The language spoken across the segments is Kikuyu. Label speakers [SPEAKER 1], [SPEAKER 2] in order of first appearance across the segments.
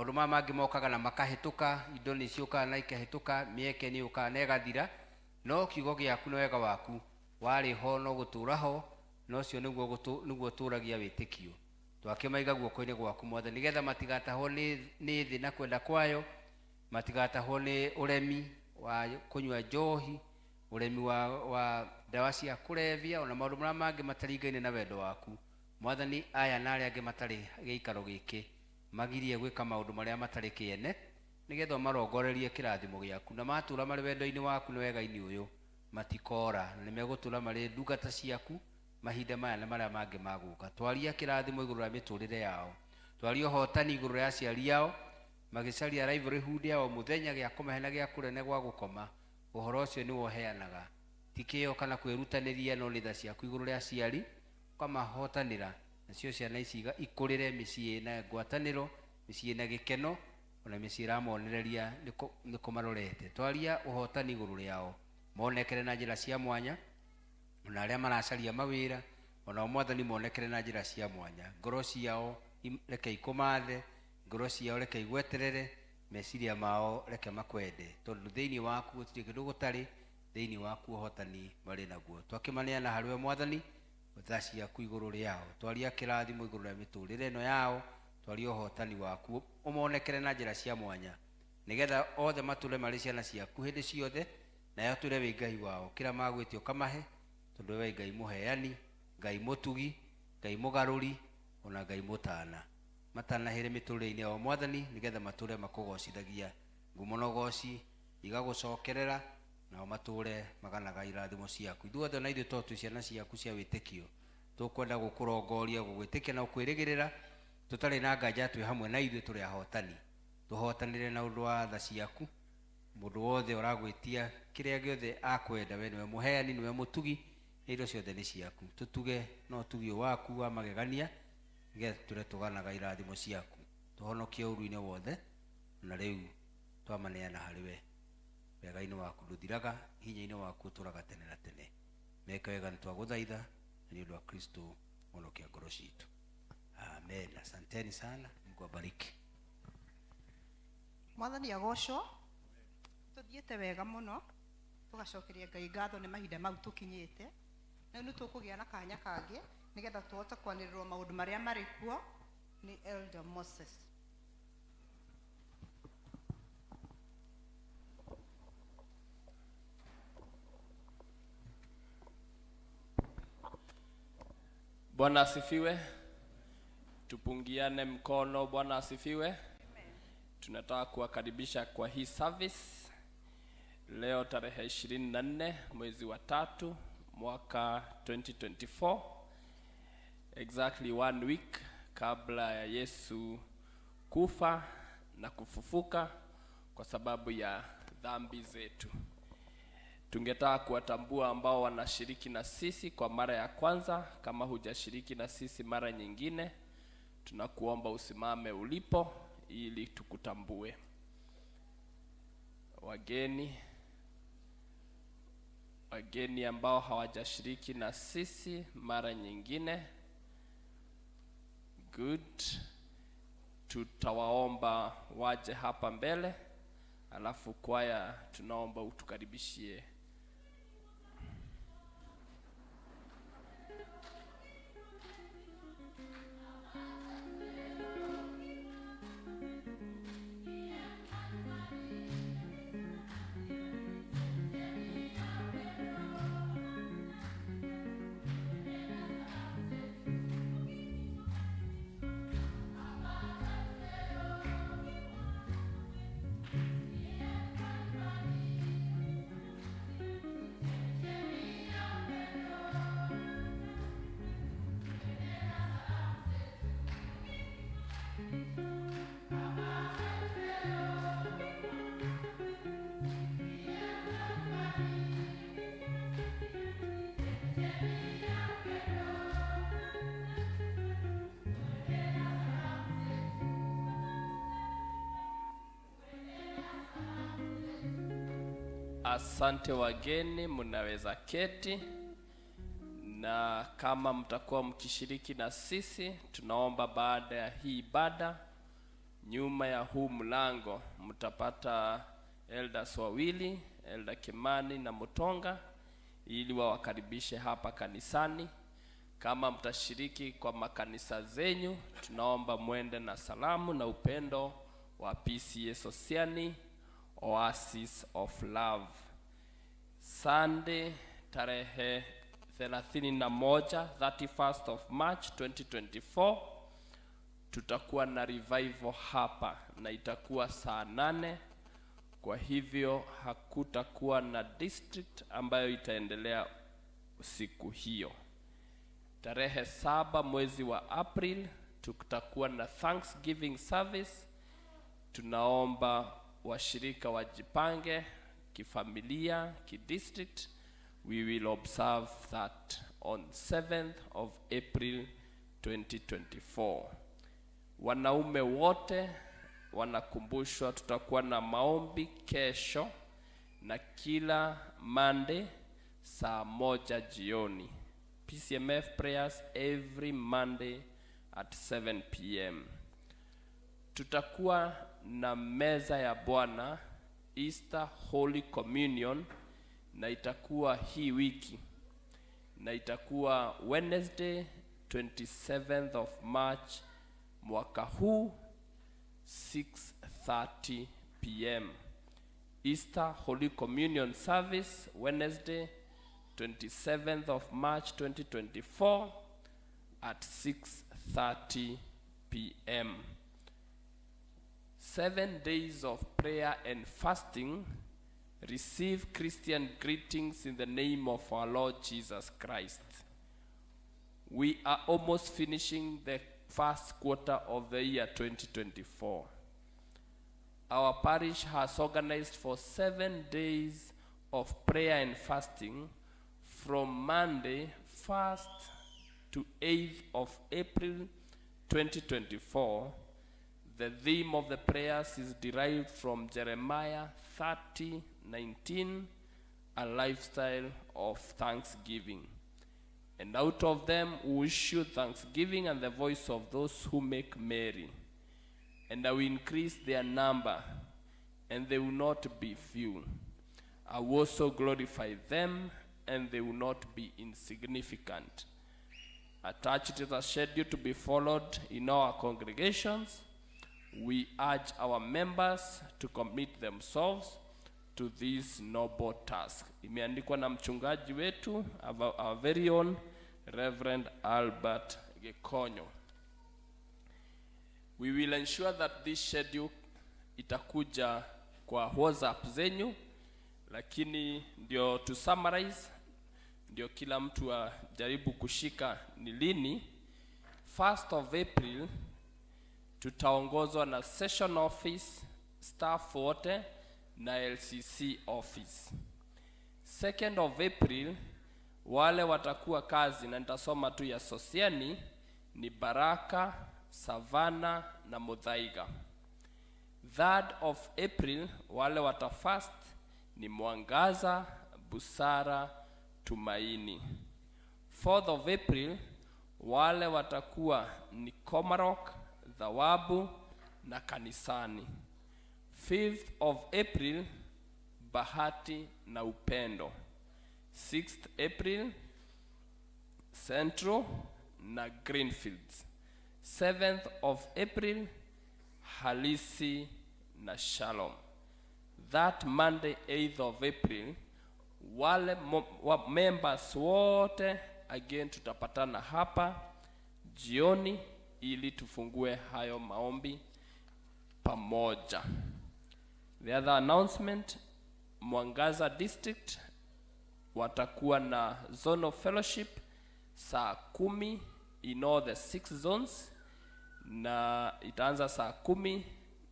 [SPEAKER 1] Maũndũ maya mangĩ mokaga na makahĩtũka, indo nĩ ciũkaga na ikahĩtũka, mĩeke nĩ yũkaga na ĩgathira, no kiugo gĩaku na wega waku warĩ ho na ũgũtũũra ho, na ũcio nĩguo nĩguo ũtũũragia wĩtĩkio. Twakĩmaiga guoko-inĩ gwaku, Mwathani, nĩgetha matigatahwo nĩ thĩ na kwenda kwayo, matigatahwo nĩ ũremi wa kũnyua njohi, ũremi wa ndawa cia kũrebia, ona maũndũ marĩa mangĩ mataringaine na wendo waku. Mwathani, aya na arĩa angĩ matarĩ gĩikaro gĩkĩ, magirie gwĩka maũndũ marĩa matarĩ kĩene, nĩgetha ũmarongorerie kĩrathimo gĩaku, na matũũra marĩ wendo-inĩ waku na wega-inĩ ũyũ, matikoora, na nĩmegũtũũra marĩ ndungata ciaku mahinda maya na marĩa mangĩ magũũka. Twaria kĩrathimo igũrũ rĩa mĩtũũrĩre yao. Twaria ũhootani igũrũ rĩa aciari ao, magĩcaria livelihood ya o mũthenya, gĩa kũmahe na gĩa kũrĩa na gwa gũkoma. Ũhoro ũcio nĩwe ũheanaga, ti kĩyo kana kwĩrutanĩria, no nĩ tha ciaku igũrũ rĩa aciari, ũkamahotanĩra, nacio ciana ici ikũrĩre mĩciĩ ĩna ngwatanĩro, mĩciĩ ĩna gĩkeno, ona mĩciĩ ĩramonereria nĩ kũmarorete. Twaria ũhotani igũrũ rĩao, monekere na njĩra cia mwanya, ona arĩa maracaria mawĩra, onao Mwathani monekere na njĩra cia mwanya. Ngoro ciao reke ikũmathe, ngoro ciao reke igweterere, meciria mao reke makwende, tondũ thĩinĩ waku gũtirĩ kĩndũ gũtarĩ, thĩinĩ waku ũhotani marĩ naguo. Twakĩmaneana harĩ we Mwathani, tha ciaku igũrũ rĩao. Twaria kĩrathimo igũrũ rĩa mĩtũrĩre ĩno yao, twaria ũhotani waku ũmonekere na njĩra cia mwanya, nĩgetha othe matũre marĩ ciana ciaku hĩndĩ ciothe, nawe ũtũre wĩ Ngai wao. Kĩrĩa magwĩtia ũkamahe, tondũ we wĩ Ngai mũheani, Ngai mũtugi, Ngai mũgarũri, ona Ngai mũtana. Matanahĩre mĩtũrĩre-inĩ yao Mwathani, nĩgetha matũre makũgocithagia. Ngumo na ũgoci igagũcokerera, nao matũre maganaga irathimo ciaku. Ithuothe ona ithuĩ tondũ twĩ ciana ciaku cia wĩtĩkio, tũkwenda gũkũrongoria, gũgwĩtĩkia na gũkwĩrĩgĩrĩra, tũtarĩ na nganja twĩ hamwe na ithuĩ tũrĩ ahotani. Tũhotanĩre na ũndũ wa tha ciaku. Mũndũ wothe ũragwĩtia kĩrĩa gĩothe akwenda, we nĩwe mũheani, nĩwe mũtugi, na indo ciothe nĩ ciaku. Tũtuge na ũtugi ũyũ waku wa magegania, nĩgetha tũtũre tũganaga irathimo ciaku. Tũhonokie ũũru-inĩ wothe, na rĩu twamaneana harĩ we. Wega-inĩ waku ndũthiraga, hinya-inĩ waku ũtũraga tene na tene. Meke wega nĩtwagũthaitha, na nĩ ũndũ wa Kristo mũhonokia ngoro citũ. Amen. Asanteni sana, Mungu abariki.
[SPEAKER 2] Mwathani agocwo. Tũthiĩte wega mũno, tũgacokeria Ngai ngatho nĩ mahinda mau tũkinyĩte. Rĩu nĩ tũkũgĩa na kanya kangĩ nĩgetha tũhote kwanĩrĩrwo maũndũ marĩa marĩ kuo nĩ Elder Moses.
[SPEAKER 3] Bwana asifiwe. Tupungiane mkono. Bwana asifiwe. Tunataka kuwakaribisha kwa hii service leo tarehe 24 mwezi wa 3 mwaka 2024, exactly 1 week kabla ya Yesu kufa na kufufuka kwa sababu ya dhambi zetu. Tungetaka kuwatambua ambao wanashiriki na sisi kwa mara ya kwanza. Kama hujashiriki na sisi mara nyingine, tunakuomba usimame ulipo ili tukutambue. Wageni ambao hawajashiriki na sisi mara nyingine, good, tutawaomba waje hapa mbele, alafu kwaya tunaomba utukaribishie. Asante wageni, mnaweza keti. Na kama mtakuwa mkishiriki na sisi, tunaomba baada ya hii ibada Nyuma ya huu mlango mtapata elders wawili, Elder Kimani na Mutonga, ili wawakaribishe hapa kanisani. Kama mtashiriki kwa makanisa zenyu, tunaomba mwende na salamu na upendo wa PCEA Sosiani, Oasis of Love. Sunday tarehe 31, 31st of March 2024, tutakuwa na revival hapa na itakuwa saa 8. Kwa hivyo hakutakuwa na district ambayo itaendelea siku hiyo. Tarehe 7 mwezi wa April tutakuwa na Thanksgiving service. Tunaomba washirika wajipange kifamilia, kidistrict. We will observe that on 7th of April 2024. Wanaume wote wanakumbushwa tutakuwa na maombi kesho na kila Monday saa 1 jioni. PCMF prayers every Monday at 7 p.m. Tutakuwa na meza ya Bwana, Easter Holy Communion, na itakuwa hii wiki na itakuwa Wednesday 27th of March mwaka huu 6:30 p.m. Easter Holy Communion service, Wednesday 27th of March 2024 at 6:30 p.m. 7 days of prayer and fasting. Receive Christian greetings in the name of our Lord Jesus Christ. We are almost finishing the first quarter of the year 2024. Our parish has organized for 7 days of prayer and fasting from Monday 1st to 8th of April 2024. The theme of the prayers is derived from Jeremiah 30:19, a lifestyle of thanksgiving. And out of them will issue thanksgiving and the voice of those who make merry. And I will increase their number, and they will not be few. I will also glorify them, and they will not be insignificant. Attached is a schedule to be followed in our congregations. We urge our members to commit themselves to this noble task. Imeandikwa na mchungaji wetu, our very own Reverend Albert Gekonyo. We will ensure that this schedule itakuja kwa WhatsApp zenyu, lakini ndio to summarize, ndio kila mtu ajaribu kushika ni lini. 1st of April tutaongozwa na session office staff wote na LCC office. 2nd of April wale watakuwa kazi, na nitasoma tu ya Sosiani, ni Baraka, Savana na Muthaiga. 3rd of April wale watafast ni Mwangaza, Busara, Tumaini. 4th of April wale watakuwa ni Komarok, Thawabu na Kanisani. 5th of April, Bahati na Upendo. 6th April, Central na Greenfields. 7th of April, Halisi na Shalom. That Monday, 8th of April, wale members wote again tutapatana hapa jioni ili tufungue hayo maombi pamoja. The other announcement, Mwangaza District watakuwa na zone of fellowship saa 10 in all the six zones, na itaanza saa 10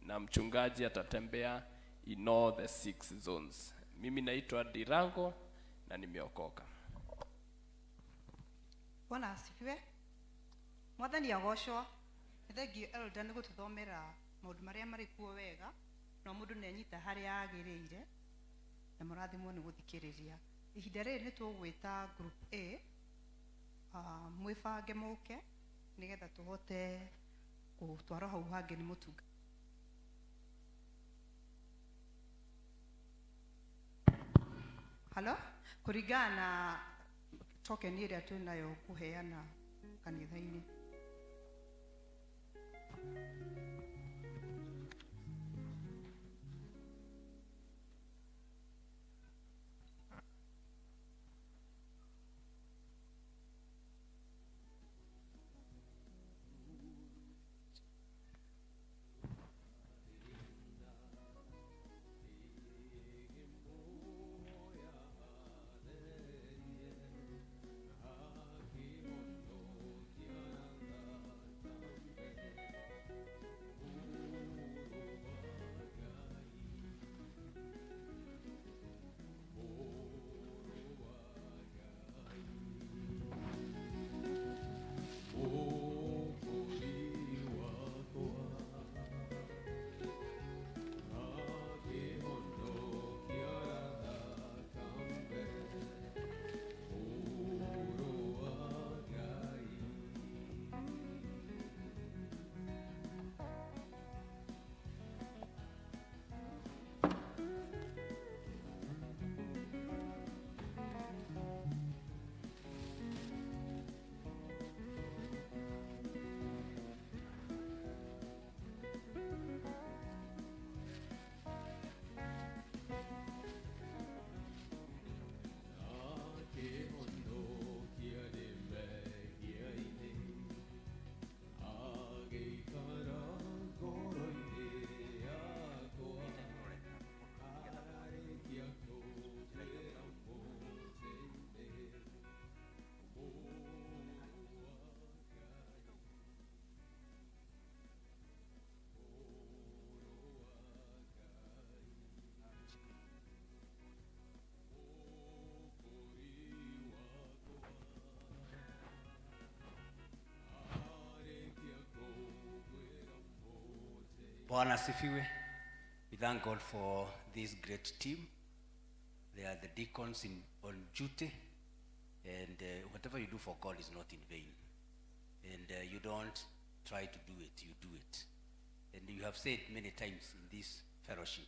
[SPEAKER 3] na mchungaji atatembea in all the six zones. Mimi naitwa Dirango na nimeokoka.
[SPEAKER 2] Bwana asifiwe. Mwathani agocwo. Nĩ thengiũ, elder, nĩ gũtũthomera maũndũ marĩa marĩ kuo wega no mũndũ nĩ anyita harĩa agĩrĩire, na mũrathimwo nĩ gũthikĩrĩria. Ihinda rĩrĩ nĩ tũgwĩta group A, mwĩbange mũke nĩgetha tũhote gũtwarwo hau hangĩ nĩ mũtunga. Halo, kũringana na token ĩrĩa twĩnayo kũheana kanitha-inĩ.
[SPEAKER 1] Bwana asifiwe. We thank God for this great team. They are the deacons on duty, and whatever you do for God is not in vain. And you don't try to do it, you do it. And you have said many times in this fellowship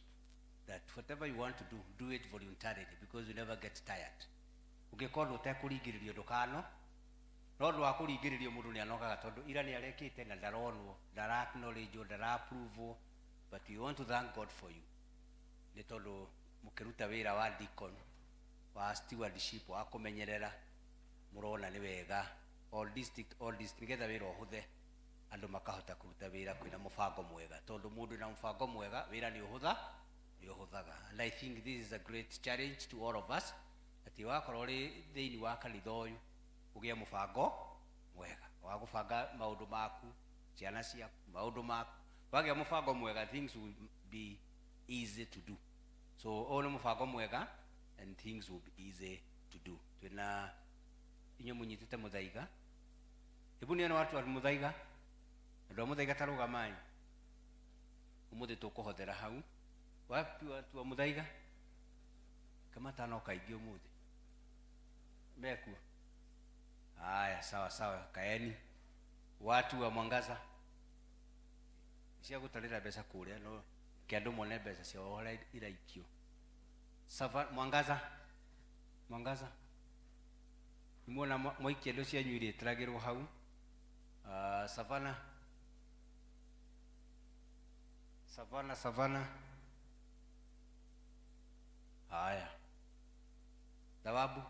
[SPEAKER 1] that whatever you want to do, do it voluntarily, because you never get tired. Ũngĩkorwo ũtekũringĩrĩrio ndũkano, no ũndũ wa kũringĩrĩrio mũndũ nĩ anogaga tondũ ira nĩ arekĩte na ndaronwo, ndara acknowledge, ndara approve, but we want to thank God for you. Nĩ tondũ mũkĩruta wĩra wa deacon, wa stewardship, wa kũmenyerera, mũrona nĩ wega, all district, all district, nĩgetha wĩra ũhũthe, andũ makahota kũruta wĩra kwĩna mũbango mwega, tondũ mũndũ na mũbango mwega wĩra nĩ ũhũtha, nĩ ũhũthaga. And I think this is a great challenge to all of us, atĩ wakorwo ũrĩ thĩinĩ wa kanitha ũyũ, ũgĩe mũbango mwega wa gũbanga maũndũ maku, ciana ciaku, maũndũ maku. Wagĩa mũbango mwega, things will be easy to do. So ũyũ nĩ mũbango mwega and things will be easy to do. Twĩna inyuĩ mũnyitĩte mũthaiga, hebu nione watu wa mũthaiga, andũ a mũthaiga ta rũgamai, ũmũthĩ tũkũhothera hau. Wapi watu wa mũthaiga? Kama tano kaingĩ ũmũthĩ mekuo. Haya, sawa sawa, kaeni. Watu wa Mwangaza, cia gũtarĩra mbeca kũrĩa, no ke andũ mone mbeca ciao ũrĩa iraikio. Mwangaza, Mwangaza, nimuona mwaikia indo cianyu irĩtĩragĩrwo hau. Savana, Savana, Savana. Haya, Thawabu,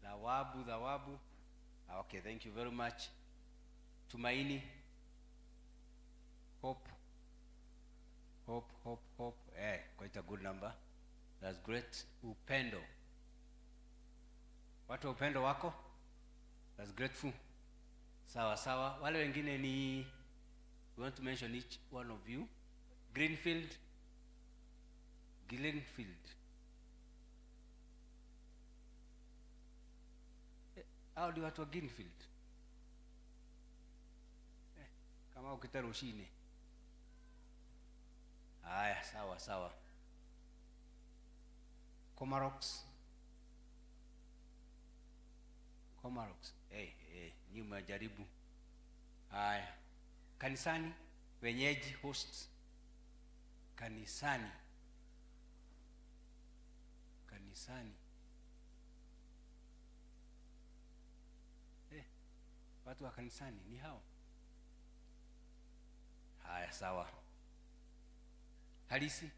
[SPEAKER 1] Thawabu, Thawabu. Okay, thank you very much. Tumaini, Hope, Hope, Hope, Hope. Quite a good number. That's great. Upendo, watu wa upendo wako? That's grateful. Sawa sawa. Wale wengine ni, we want to mention each one of you. Greenfield, Greenfield. Hao ndio watu wa Greenfield. Kama ukita rushini. Haya, sawa sawa. Komarox. Komarox. Ni umejaribu. Haya. Kanisani wenyeji hosts. Kanisani. Kanisani. Watu wa kanisani ni hao. Haya, sawa. Halisi,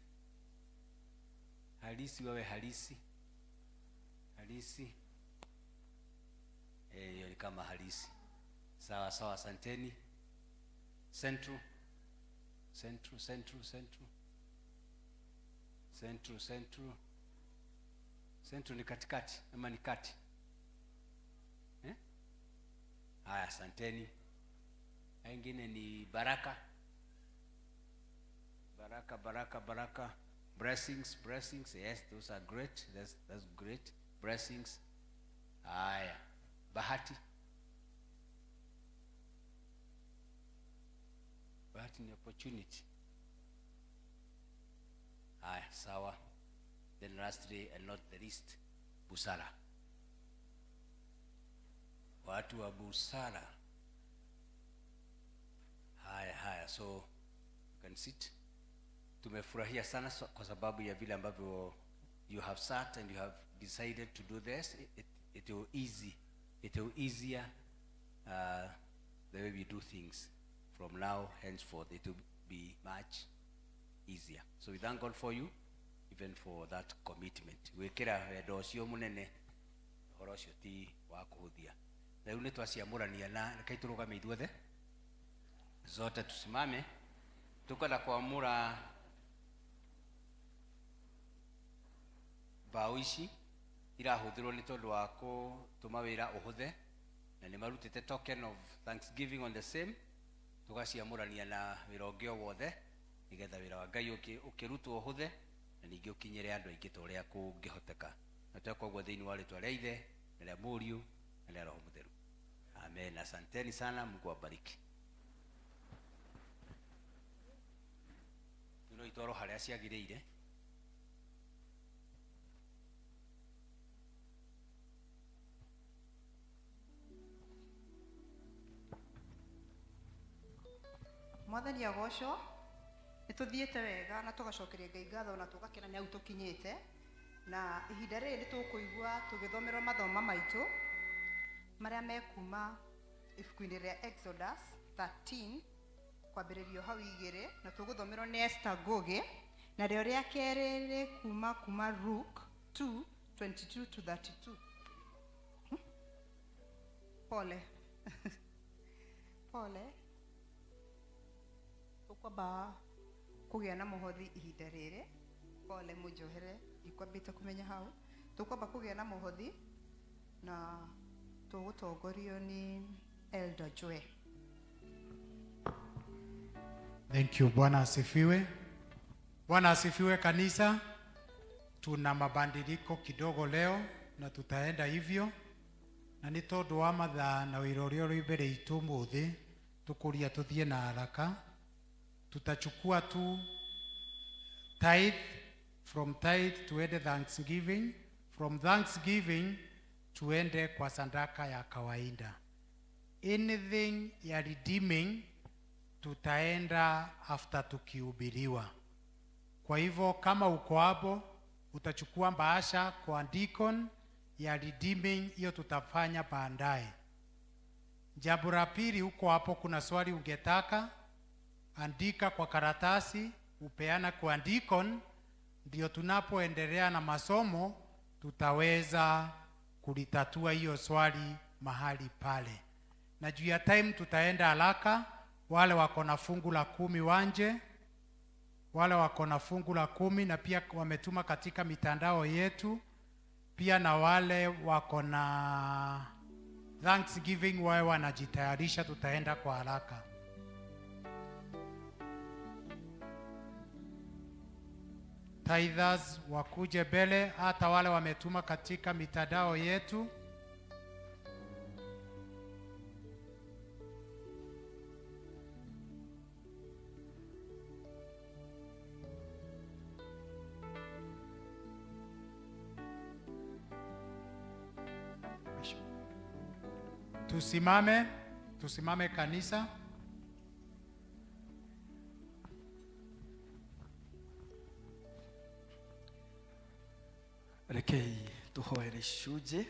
[SPEAKER 1] halisi, wewe halisi, halisi. Hiyo ni kama halisi. Sawa sawa, asanteni. Central, Central, Central, Central, Central, Central, Central ni katikati ama ni kati eh? Haya, asanteni. Ingine ni Baraka, Baraka, Baraka, Baraka. Blessings, blessings. Yes, those are great. That's great. Blessings. Haya, Bahati. Bahati ni opportunity. Haya, sawa. Then lastly and not the least, Busara. Watu wa busara. Haya, haya, so you can sit. Tumefurahia sana kwa sababu ya vile ambavyo you have sat and you have decided to do this. It will easy. It will easier the way we do things from now henceforth. It will be much easier. So we thank God for you, even for that commitment. Gwikira wendo ucio munene, uhoro ucio ti wa kuhuthia. Na riu nitwaciamurania na reke turugame ithuothe, zote tusimame. Tukwenda kuamura mbaũ ici irahuthirwo nĩ tondũ wa gũtũma wĩra ũhũthe, na nĩ marutĩte token of thanksgiving on the same. Tugaciamũrania na wĩra ũngĩ o wothe nĩgetha wĩra wa Ngai ũkĩrutwo ũhũthe na ningĩ ũkinyĩre andũ aingĩ ta ũrĩa kũngĩhoteka. Na tweka ũguo thĩinĩ wa rĩtwa rĩa Ithe na rĩa Mũriũ na rĩa Roho Mũtheru. Amen. Asanteni sana, Mungu awabariki. No itwarwo harĩa ciagĩrĩire.
[SPEAKER 2] Mwathani agocwo. Nĩ tũthiĩte wega na tũgacokeria Ngai ngatho na tũgakena nĩ hau tũkinyĩte. Na ihinda rĩrĩ nĩ tũkũigua tũgĩthomerwo mathoma maitũ marĩa mekuma ibuku-inĩ rĩa Exodus 13 kwambĩrĩrio hau 2, na tũgũthomerwo nĩ Esther Ngugi, na rĩo rĩa kerĩ rĩ kuma Luke 2:22 to 32. Pole. Pole. Tũkwamba kũgĩa na mũhothi ihinda rĩrĩ. Pole, mũnjohere, ndikwambĩte kũmenya hau. Tũkwamba kũgĩa na mũhothi na tũgũtongorio nĩ Elder Joe.
[SPEAKER 4] Thank you. Bwana asifiwe. Bwana asifiwe kanisa. Tuna mabadiliko kidogo leo na tutaenda hivyo, na nĩ tondũ wa mathaa na wĩra ũrĩa ũrĩ mbere itũ ũmũthĩ, tũkũria tũthiĩ na haraka. Tutachukua tu tithe, from tithe tuende thanksgiving, from thanksgiving tuende kwa sadaka ya kawaida. Anything ya redeeming tutaenda after tukihubiriwa. Kwa hivyo kama uko hapo utachukua bahasha kwa deacon ya redeeming, hiyo tutafanya baadaye. Jambo la pili, uko hapo kuna swali ungetaka andika kwa karatasi, upeana kwa deacon, ndio tunapoendelea na masomo tutaweza kulitatua hiyo swali mahali pale. Na juu ya time tutaenda haraka. Wale wako na fungu la 10 wanje, wale wako na fungu la 10 na pia wametuma katika mitandao yetu, pia na wale wako na thanksgiving wawe wanajitayarisha, tutaenda kwa haraka. Tithers wakuje mbele, hata wale wametuma katika mitandao yetu. Tusimame, tusimame kanisa.
[SPEAKER 5] Rekei tũhoere icunjĩ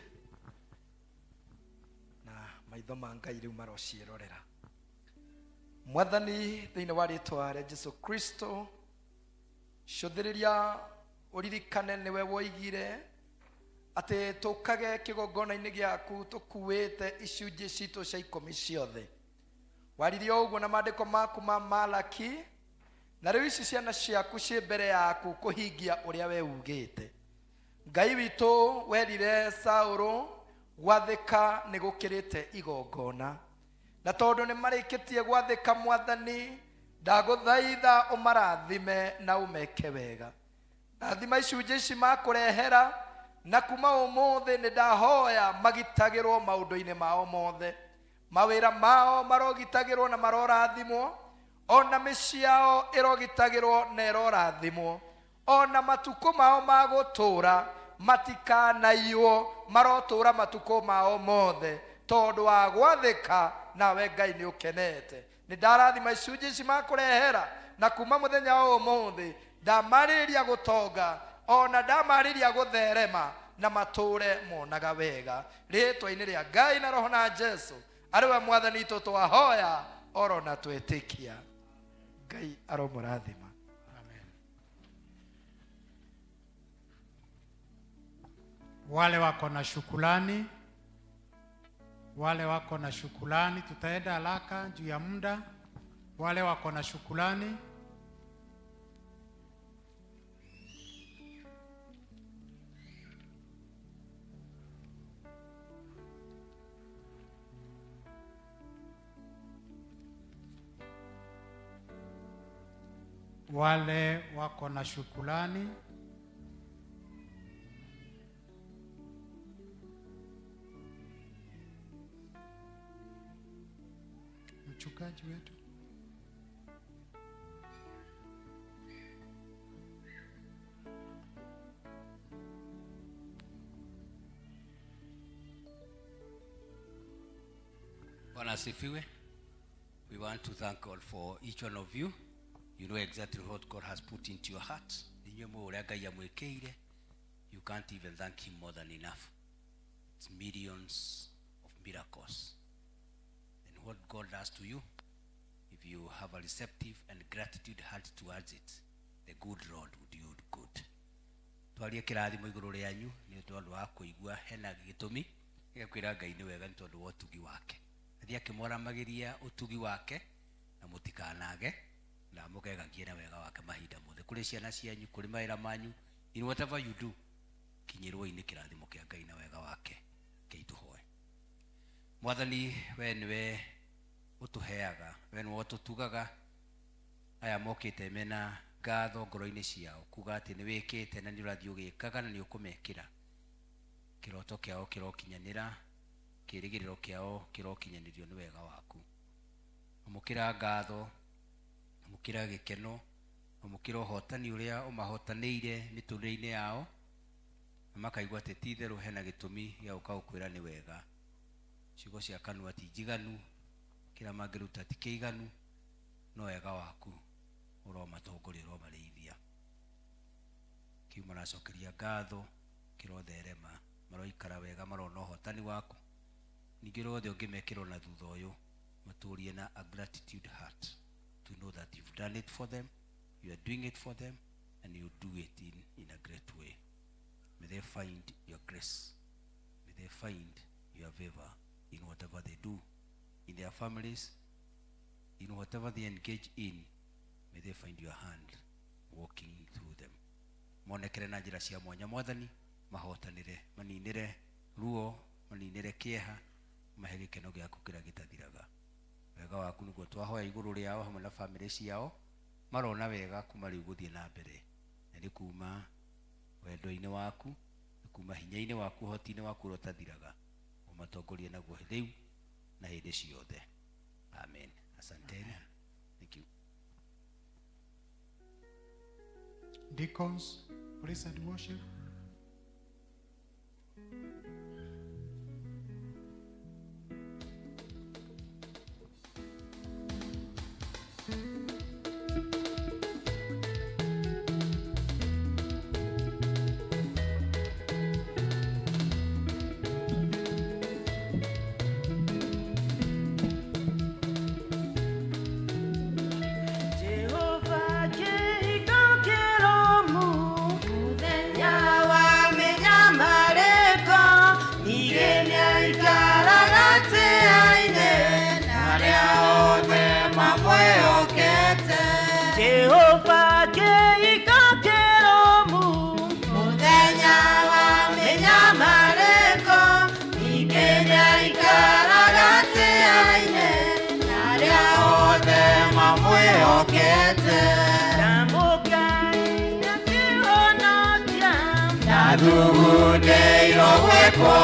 [SPEAKER 5] na maitho ma Ngai rĩu marociĩrorera. Mwathani, thĩinĩ wa rĩtwa rĩa Jesu Kristo, cũthĩrĩria ũririkane nĩwe woigire atĩ tũkage kĩgongona-inĩ gĩaku tũkuĩte icunjĩ citũ cia ikũmi ciothe. Waririe ũguo na maandĩko maku ma Malaki, na rĩu ici ciana ciaku ciĩ mbere yaku kũhingia ũrĩa we ugĩte. Ngai witũ, werire Saũlũ gwathĩka nĩ gũkĩrĩte igongona, na tondũ nĩ marĩkĩtie gwathĩka, Mwathani, ndagũthaitha ũmarathime na ũmeke wega. Rathima icunjĩ ici makũrehera, na kuma ũmũthĩ nĩ ndahoya magitagĩrwo maũndũ-inĩ mao mothe. Mawĩra mao marogitagĩrwo na marorathimwo, ona mĩciĩ yao ĩrogitagĩrwo na ĩrorathimwo, ona matukũ mao ma gũtũũra matikanaiywo, marotũũra matukũ mao mothe tondũ wa gwathĩka nawe Ngai nĩ ũkenete. Nĩ ndarathima icunjĩ ici makũrehera, na kuma mũthenya wa ũmũthĩ ndamarĩrĩria gũtonga, ona ndamarĩrĩria gũtherema, na matũũre monaga wega. Rĩtwa-inĩ rĩa Ngai na Roho na Jesu arĩ we Mwathani witũ twahoya oro na twetĩkia. Ngai aromũrathima.
[SPEAKER 4] Amen. Wale wako na shukrani, wale wako na shukrani, tutaenda haraka juu ya muda. Wale wako na shukrani, wale wako na shukrani. Mchungaji wetu.
[SPEAKER 1] Bwana asifiwe. We want to thank God for each one of you. You know exactly what God has put into your heart. Inyuĩ mũĩ ũrĩa Ngai amwĩkĩire. You can't even thank him more than enough. It's millions of miracles. And what God does to you, if you have a receptive and gratitude heart towards it, the good Lord will do you good. Twarie kĩrathimo igũrũ rĩanyu nĩ tondũ wa kũigua hena gĩtũmi gĩa Ngai nĩ wega nĩ tondũ wa ũtugi wake. Athiĩ akĩmwaramagĩria ũtugi wake na mũtikanage na mũgegagie na wega wake mahinda mothe, kũrĩ ciana cianyu, kũrĩ mawĩra manyu, in whatever you do, kinyĩrwoi nĩ kĩrathimo kĩa Ngai na wega wake. Kei tũhoe. Mwathani, we nĩwe ũtũheaga, we nĩwe ũtũtugaga. Aya mokĩte mena ngatho ngoro-inĩ ciao kuga atĩ nĩ wĩkĩte na nĩ ũrathiĩ ũgĩkaga na nĩ ũkũmekĩra. Kĩroto kĩao kĩrokinyanĩra, kĩrĩgĩrĩro kĩao kĩrokinyanĩrio nĩ wega waku. Amũkĩra ngatho, amũkĩra gĩkeno, amũkĩra ũhotani ũrĩa ũmahotanĩire mĩtũrĩre-inĩ yao, na makaigua atĩ ti itherũ hena gĩtũmi gĩa gũka gũkwĩra nĩ wega. Ciugo cia kanua ti njiganu, kĩrĩa mangĩruta ti kĩiganu, no wega waku ũromatongoria, ũromarĩithia. Kĩu maracokeria ngatho kĩrotherema, maroikara wega, marona ũhotani waku. Ningĩ ũrĩa wothe ũngĩmekĩrwo na thutha ũyũ, matũrie na a gratitude heart to know that you've done it for them, you are doing it for them, and you do it in a great way. May they find your grace. May they find your favor in whatever they do, in their families, in whatever they engage in. May they find your hand walking through them. Monekere na njĩra cia mwanya, Mwathani, mahotanĩre, maninĩre ruo, maninĩre kĩeha, mahe gĩkeno gĩaku kĩrĩa gĩtathiraga. Wega waku nĩguo twahoya igũrũ rĩao hamwe na bamĩrĩ ciao, marona wega kuma rĩu gũthiĩ na mbere, na nĩ kuma wendo-inĩ waku, nĩ kuma hinya-inĩ waku, ũhoti-inĩ waku ũrĩa ũtathiraga, ũmatongorie naguo rĩu na hĩndĩ ciothe. Amen. Asanteni. Thank you.
[SPEAKER 4] Deacons, praise and worship.
[SPEAKER 6] Jehova kĩhingo kĩrũmu
[SPEAKER 7] Mũthenya wa mĩnyamarĩko ningĩ nĩaikaraga tĩaine na arĩa othe mamwĩhokete.
[SPEAKER 6] Ndamũkai akĩhonokia
[SPEAKER 7] Ndathugundĩirwo gwĩkwo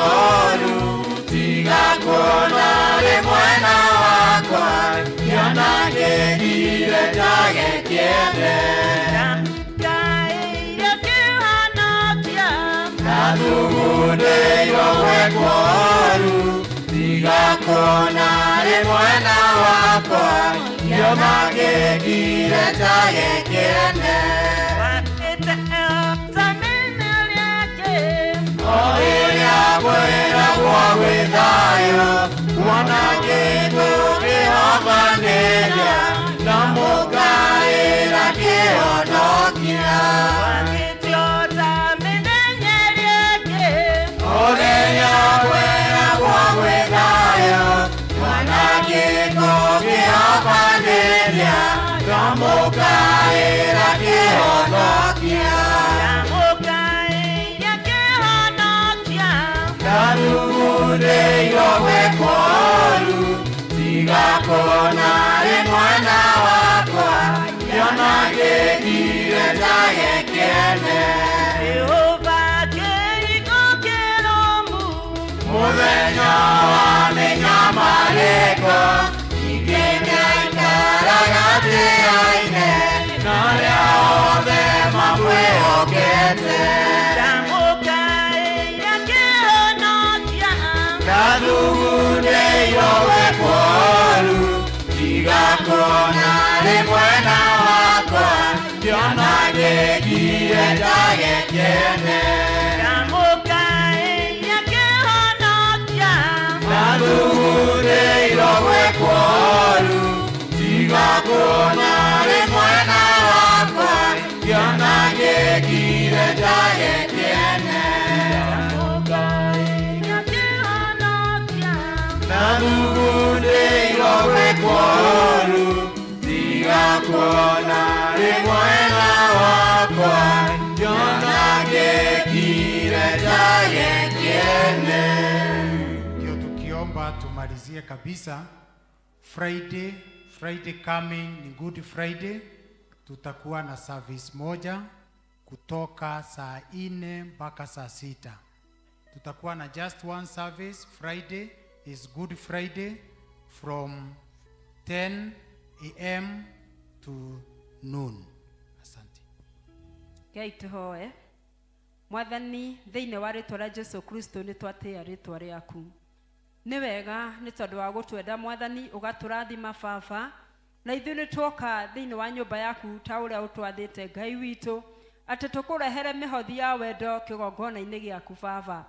[SPEAKER 7] ũũru tiga kuona rĩ mwena wakwa ngĩona ngĩgire njage kĩene.
[SPEAKER 6] Ndamũkai akĩhonokia
[SPEAKER 7] Ndathugundĩirwo gwĩkwo ũũru tiga kuona rĩ mwena wakwa ngĩona ngĩgire njage kĩene.
[SPEAKER 6] Wakĩte ta mĩena rĩake
[SPEAKER 7] O rĩrĩa kwĩragwo gwĩ thayũ kuona kĩndũ kĩhobanĩria na mũkaĩra kĩhonokia.
[SPEAKER 6] Wakĩte ta mĩthenya rĩake
[SPEAKER 7] O rĩrĩa kwĩragwo gwĩ thayũ kuona kĩndũ kĩhobanĩria na mũkaĩra kĩhonokia.
[SPEAKER 6] Ndamũkai akĩhonokia
[SPEAKER 7] Ndathugundĩirwo gwĩkwo ũũru tiga kuona rĩ mwena wakwa ngĩona ngĩgire njage kĩene.
[SPEAKER 6] Jehova kĩhingo kĩrũmu
[SPEAKER 7] Mũthenya wa mĩnyamarĩko ningĩ nĩaikaraga tĩaine na arĩa othe mamwĩhokete.
[SPEAKER 6] Ndamũkai akĩhonokia
[SPEAKER 7] Ndathugundĩirwo gwĩkwo ũũru tiga kuona rĩ mwena wakwa ngĩona ngĩgire njage kĩene.
[SPEAKER 6] Ndamũkai akĩhonokia
[SPEAKER 7] Ndathugundĩirwo gwĩkwo ũũru tiga kuona rĩ mwena wakwa ngĩona ngĩgire njage kĩene.
[SPEAKER 6] Ndamũkai akĩhonokia
[SPEAKER 7] Ndathugundĩirwo gwĩkwo ũũru tiga kuona rĩ mwena wakwa ngĩona ngĩgire njage kĩene.
[SPEAKER 4] Ndio tukiomba tumalizie kabisa. Friday, Friday coming ni Good Friday, tutakuwa na service moja kutoka saa 4 mpaka saa 6. Tutakuwa na just one service. Friday is Good Friday from 10 a.m. to noon. Asante.
[SPEAKER 8] Ngai tũhoe. Mwathani, thĩinĩ wa rĩtwa rĩa Jesu Kristo, nĩ twatĩĩa rĩtwa rĩaku. Nĩ wega nĩ tondũ wa gũtwenda, Mwathani, ũgatũrathima baba, na ithuĩ nĩ tuoka thĩinĩ wa nyũmba yaku ta ũrĩa ũtwathĩte, Ngai witũ, atĩ tũkũrehere mĩhothi ya wendo kĩgongona-inĩ gĩaku. Baba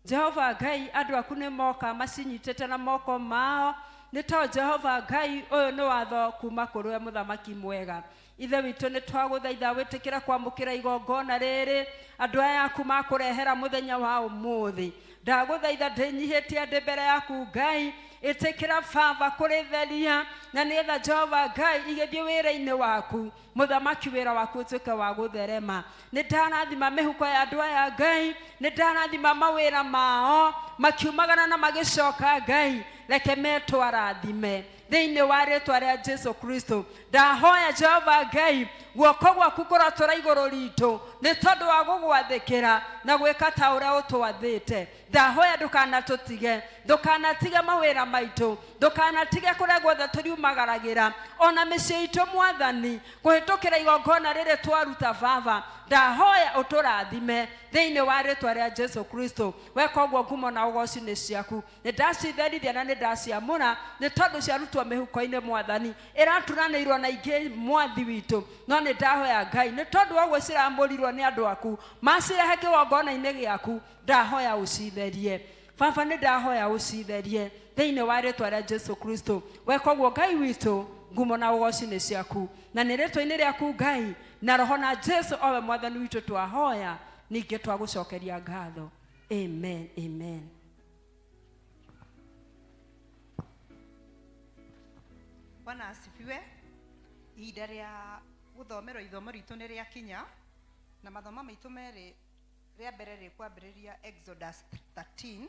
[SPEAKER 8] Jehova Ngai, andũ aku nĩ moka macinyitĩte na moko mao, nĩ to Jehova Ngai, ũyũ nĩ watho kuma kũrĩ we, mũthamaki mwega. Ithe witũ, nĩ twagũthaitha wĩtĩkĩra kwamũkĩra igongona rĩrĩ andũ aya aku makũrehera mũthenya wa ũmũthĩ. Ndagũthaitha ndĩnyihĩtie ndĩ mbere yaku, Ngai, ĩtĩkĩra baba kũrĩtheria, na nĩgetha Jehova Ngai igĩthiĩ wĩra-inĩ waku, mũthamaki, wĩra waku ũtuĩke wa gũtherema. Nĩ ndarathima mĩhuko ya andũ aya, Ngai, nĩ ndarathima mawĩra mao makiumagana na magĩcoka. Ngai, reke metwarathime thĩinĩ wa rĩtwa rĩa Jesu Kristo. Ndahoya Jehova Ngai, guoko gwaku kũrotũra igũrũ ritũ nĩ tondũ wa gũgwathĩkĩra na gwĩka ta ũrĩa ũtwathĩte. Ndahoya ndũkanatũtige, ndũkanatige mawĩra maitũ, ndũkanatige kũrĩa guothe tũriumagaragĩra, ona mĩciĩ itũ, Mwathani, kũhĩtũkĩra igongona rĩrĩ twaruta. Baba, ndahoya ũtũrathime thĩinĩ wa rĩtwa rĩa Jesu Kristo. Weka ũguo, ngumo na ũgoci nĩ ciaku. Nĩ ndacitherithia na nĩ ndaciamũra nĩ tondũ ciarutwo mĩhuko-inĩ, Mwathani, ĩraturanĩirwo na ingĩ, Mwathi witũ, no nĩ ndahoya, Ngai, nĩ tondũ wa ũguo ciramũrirwo nĩ andũ aku macirehe kĩgongona-inĩ gĩaku, ndahoya ũcitherie. Baba, nĩ ndahoya ũcitherie thĩinĩ wa rĩtwa rĩa Jesu Kristo. Weka ũguo, Ngai witũ, ngumo na ũgoci nĩ ciaku, na nĩ rĩtwa-inĩ rĩaku, Ngai, na roho na Jesu owe Mwathani witũ twahoya, ningĩ twagũcokeria ngatho. Amen, amen.
[SPEAKER 2] Bwana asifiwe. Ihinda rĩa Gũthomerwo ithomo ritũ nĩ rĩakinya, na mathomo maitũ merĩ, rĩa mbere rĩkwambĩrĩria Exodus 13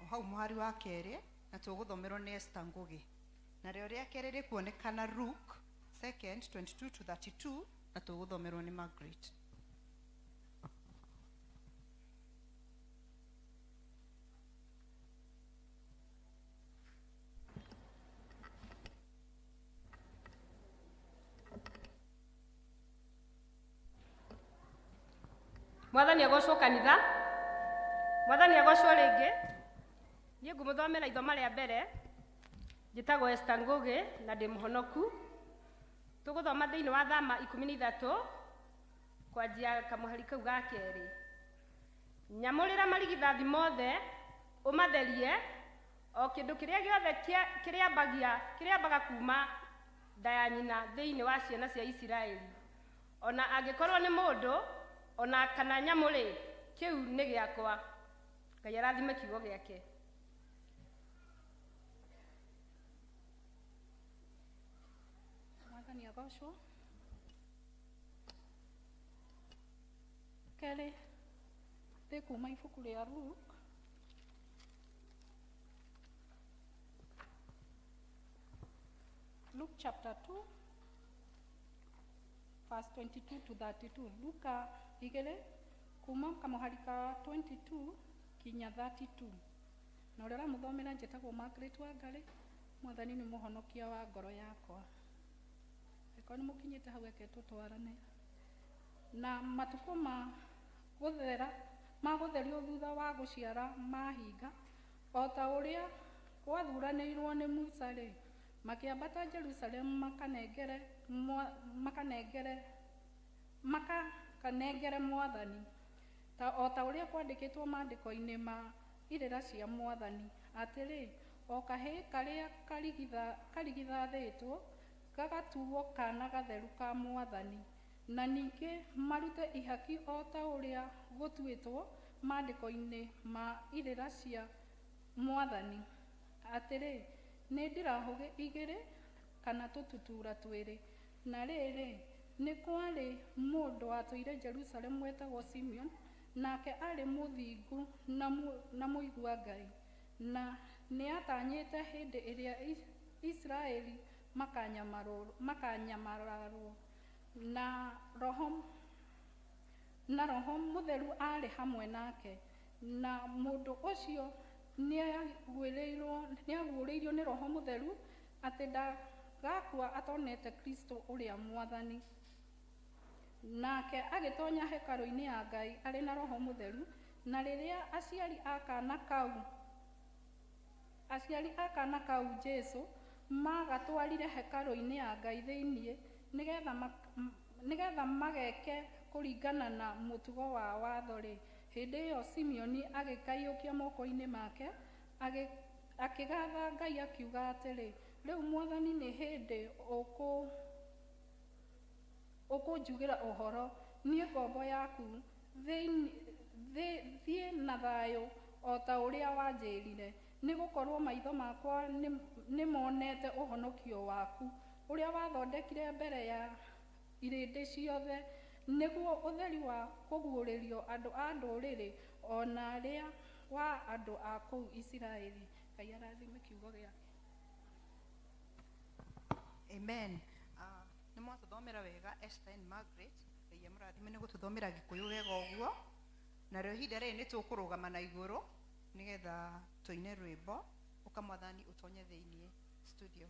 [SPEAKER 2] o hau mũhari wa kerĩ, na tũgũthomerwo nĩ Esther Ngũgĩ. Narĩo rĩa kerĩ rĩkuonekana Luke 2 22 to 32, na tũgũthomerwo nĩ Margaret.
[SPEAKER 9] Mwathani agocwo kanitha. Mwathani agocwo rĩngĩ. Niĩ ngũmũthomera ithoma rĩa mbere. Njĩtagwo Esther Ngũgĩ na ndĩ mũhonoku. Tũgũthoma thĩinĩ wa Thama 13 kwanjia kamũhari kau ga kerĩ. Nyamũrĩra marigithathi mothe, ũmatherie, o kĩndũ kĩrĩa gĩothe kĩrĩambaga kuma nda ya nyina thĩinĩ wa ciana cia Isiraeli. Ona angĩkorwo nĩ mũndũ, ona kana nyamũ-rĩ, kĩu nĩ gĩakwa. Ngai arathime kiugo gĩake.
[SPEAKER 10] Mwathani agocwo. Kerĩ rĩ kuma ibuku rĩa Luke Luke chapter 2 verse 22 to 32. Luka igĩrĩ kuma kamũhari ka 22 kinya 32. Na ũrĩa ũramũthomera njĩtagwo Margaret Wangari. Mwathani nĩ mũhonokia wa ngoro yakwa. Angĩkorwo nĩ mũkinyĩte hau, reke tũtwarane. Na matukũ ma gũthera ma gũtherio thutha wa gũciara mahinga, o ta ũrĩa gwathuranĩirwo nĩ Musa rĩ, makĩambata Jerusalemu makakanengere Mwathani, ta o ta ũrĩa kwandĩkĩtwo maandĩko-inĩ ma irĩra cia Mwathani, atĩrĩ, o kahĩĩ karĩa karigithathĩtwo gagatuo kana gatheru ka Mwathani. Na ningĩ marute ihaki o ta ũrĩa gũtuĩtwo maandĩko-inĩ ma irĩra cia Mwathani, atĩrĩ, nĩ ndirahũgĩ igĩrĩ kana tũtutura twĩrĩ. Na rĩrĩ, nĩ kwarĩ mũndũ watũire Jerusalemu wetagwo Simeon, nake aarĩ mũthingu na mũigua Ngai, na nĩatanyĩte hĩndĩ ĩrĩa Isiraeli makanyamararwo, na Roho Mũtheru aarĩ hamwe nake. Na mũndũ ũcio nĩaguũrĩirio nĩ Roho Mũtheru atĩ ndagakua atonete Kristo ũrĩa Mwathani. Nake agĩtonya hekarũ-inĩ ya Ngai arĩ na Roho Mũtheru. Na rĩrĩa aciari a kana kau Jesu magatwarire hekarũ-inĩ ya Ngai thĩinĩ nĩgetha mageke kũringana na mũtugo wa watho-rĩ, hĩndĩ ĩyo Simeoni agĩkaiyũkia moko-inĩ make, akĩgatha Ngai, akiuga atĩrĩ, "Rĩu Mwathani, nĩ hĩndĩ ũkũnjugĩra ũhoro, niĩ ngombo yaku. Thiĩ na thayũ o ta ũrĩa wanjĩrire, nĩ gũkorwo maitho makwa nĩmonete ũhonokio waku, ũrĩa wathondekire mbere ya irĩndĩ ciothe, nĩguo ũtheri wa kũguũrĩrio andũ a ndũrĩrĩ, o na arĩa wa andũ a kũu Isiraeli." Ngai arathime kiugo gĩake.
[SPEAKER 2] Amen. Nĩ mwatũthomera wega, Esther and Margaret. Ngai amũrathime nĩ gũtũthomera Gĩkũyũ wega ũguo. Narĩo ihinda rĩrĩ nĩ tũkũrũgama na igũrũ nĩgetha tũine rwĩmbo "Ũka Mwathani Ũtonye Thĩinĩ". Studio.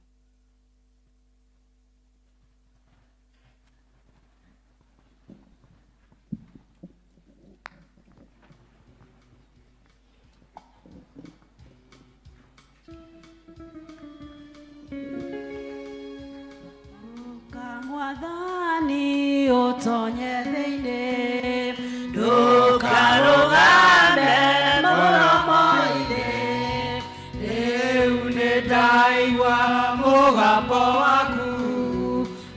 [SPEAKER 6] Ũka Mwathani ũtonye thĩinĩ, ndũkarũgame mũromo-inĩ. Rĩu nĩ ndaigua mũgambo waku,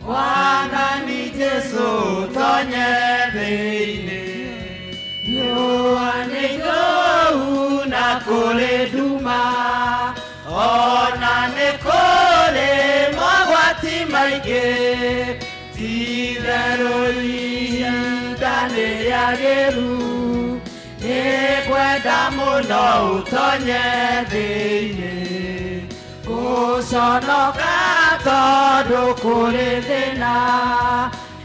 [SPEAKER 6] Mwathani Jesũ, tonye thĩinĩ. Riũa nĩ kũu na kũrĩ nduma, ona nĩ kũrĩ mogwati maingĩ. Ti Itherũ ihinda nĩ rĩagĩru, nĩngwenda mũno ũtonye thĩinĩ. Gũconoka tondũ kũrĩ thĩna,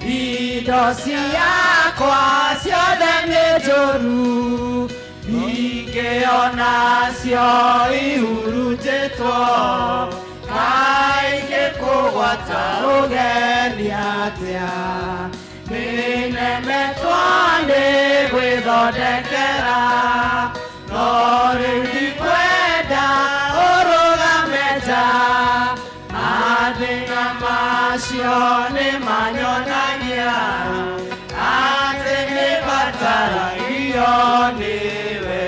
[SPEAKER 6] indo ciakwa ciothe nĩ njũru, ningĩ onacio ihurunjĩtwo, kaingĩ kũgwata ũgeni atĩa. Nĩnemetwo nĩ gwĩthondekera, no rĩu ndikwenda ũrũgame nja. Mathĩna macio nĩ manyonagia atĩ nĩbataragio nĩwe.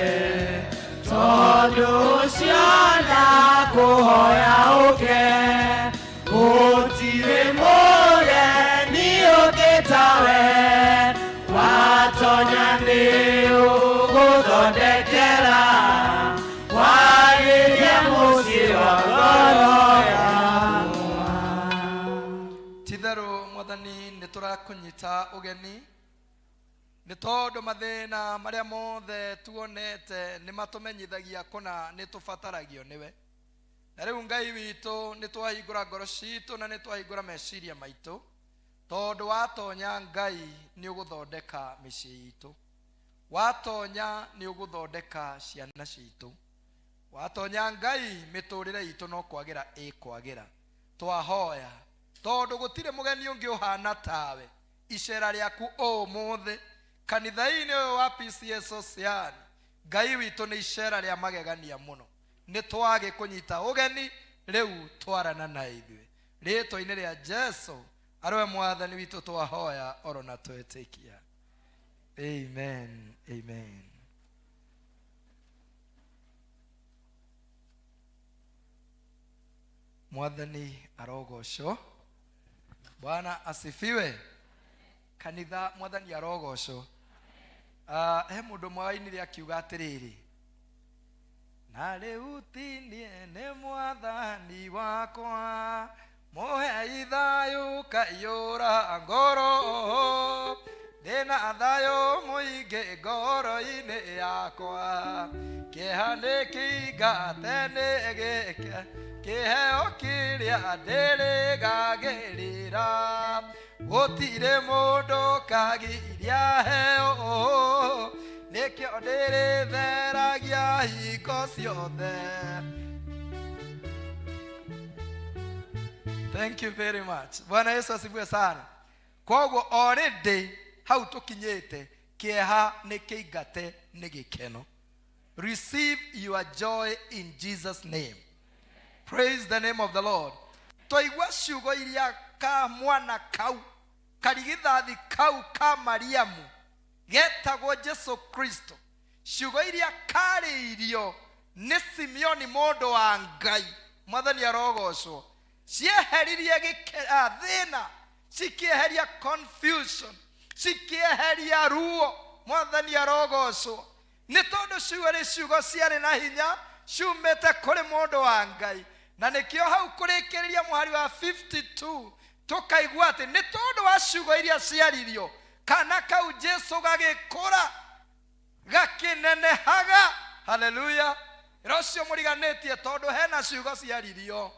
[SPEAKER 6] Tondũ ũcio ndakũhoya ũke, gũtirĩ mũgeni ũngĩ tawe. Watonya nĩ ũgũthondekera, wagĩrie mũciĩ wa ngoro yakwa.
[SPEAKER 5] Titherũ mwathani nĩ tũrakũnyita ũgeni nĩ tondũ mathĩna marĩa mothe tuonete nĩ matũmenyithagia kũna nĩ tũbataragio nĩwe. Na rĩu Ngai witũ nĩ twahingũra ngoro citũ na nĩ twahingũra meciria maitũ, tondũ watonya Ngai nĩ ũgũthondeka mĩciĩ itũ, watonya nĩ ũgũthondeka ciana citũ, watonya Ngai mĩtũrĩre itũ no kwagĩra ĩkwagĩra. Twahoya tondũ gũtirĩ mũgeni ũngĩ ũhana tawe, icera rĩaku ũmũthĩ kanitha-inĩ ũyũ wa PCEA Sosiani, Ngai witũ nĩ icera rĩa magegania mũno. Nĩ twagĩkũnyita ũgeni rĩu, twarana na ithuĩ rĩtwa-inĩ rĩa Jesu arĩwe mwathani witũ twahoya oro na twetĩkia. Amen, amen. Mwathani arogocwo. Bwana asifiwe. Kanitha, mwathani arogocwo. He mũndũ ũmwe wainire akiuga atĩrĩrĩ, na rĩu tinie nĩ mwathani wakwa, mũhei thayũ kaiyũra ngoro, ndĩna thayũ mũingĩ ngoro-inĩ yakwa, kĩeha nĩ kĩingate nĩ gĩke, kĩheo kĩrĩa ndĩrĩgagĩrĩra, gũtirĩ mũndũ kagiria heo, nĩkĩo ndĩrĩtheragia hingo ciothe. Thank you very much. Bwana Yesu asifiwe sana. Koguo already hau tukinyĩte, kĩeha nĩ kĩingate nĩ gĩkeno. Receive your joy in Jesus name. Praise the name of the Lord. Twaigua ciugo iria ka mwana kau karigithathi kau ka Mariamu getagwo Jesu Kristo, ciugo iria karĩirio nĩ Simeoni mũndũ wa Ngai, mwathani arogocwo, cieheririe thĩna, cikĩeheria confusion, cikĩeheria ruo, mwathani arogocwo, nĩ tondũ ciugo nĩ ciugo ciarĩ na hinya ciumĩte kũrĩ mũndũ wa Ngai. Na nĩkĩo hau kũrĩkĩrĩria mũhari wa 52 tũkaigua atĩ nĩ tondũ wa ciugo iria ciaririo, kana kau Jesu gagĩkũra gakĩnenehaga. Haleluya. Ĩra ũcio mũriganĩtie, tondũ hena ciugo ciaririo,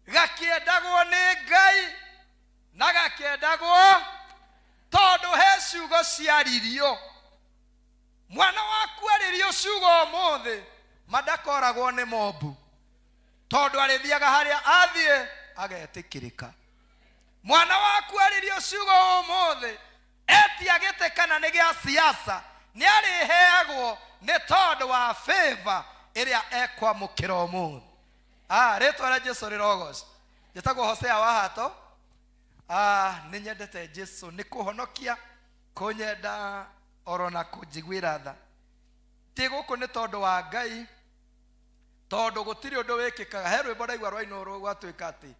[SPEAKER 5] gakĩendagwo nĩ Ngai na gakĩendagwo tondũ he ciugo ciaririo. Mwana waku arĩrio ciugo ũmũthĩ, mandakoragwo nĩ mobu, tondũ arĩthiaga harĩa athiĩ agetĩkĩrĩka. Mwana waku arĩrio ciugo ũmũthĩ, etia gĩtĩ kana nĩ gĩa siasa, nĩ arĩheagwo nĩ tondũ wa favor ĩrĩa ekwamũkĩra ũmũthĩ. Rĩtwa rĩa Jesu rĩrogocwo. Njĩtagwo Hosea wa Hato. Nĩ nyendete Jesu nĩ kũhonokia, kũnyenda oro na kũnjiguĩra tha. Ndĩ gũkũ nĩ tondũ wa Ngai, tondũ gũtirĩ ũndũ wĩkĩkaga. He rwĩmbo ndaigua rwainwo rwatuĩka atĩ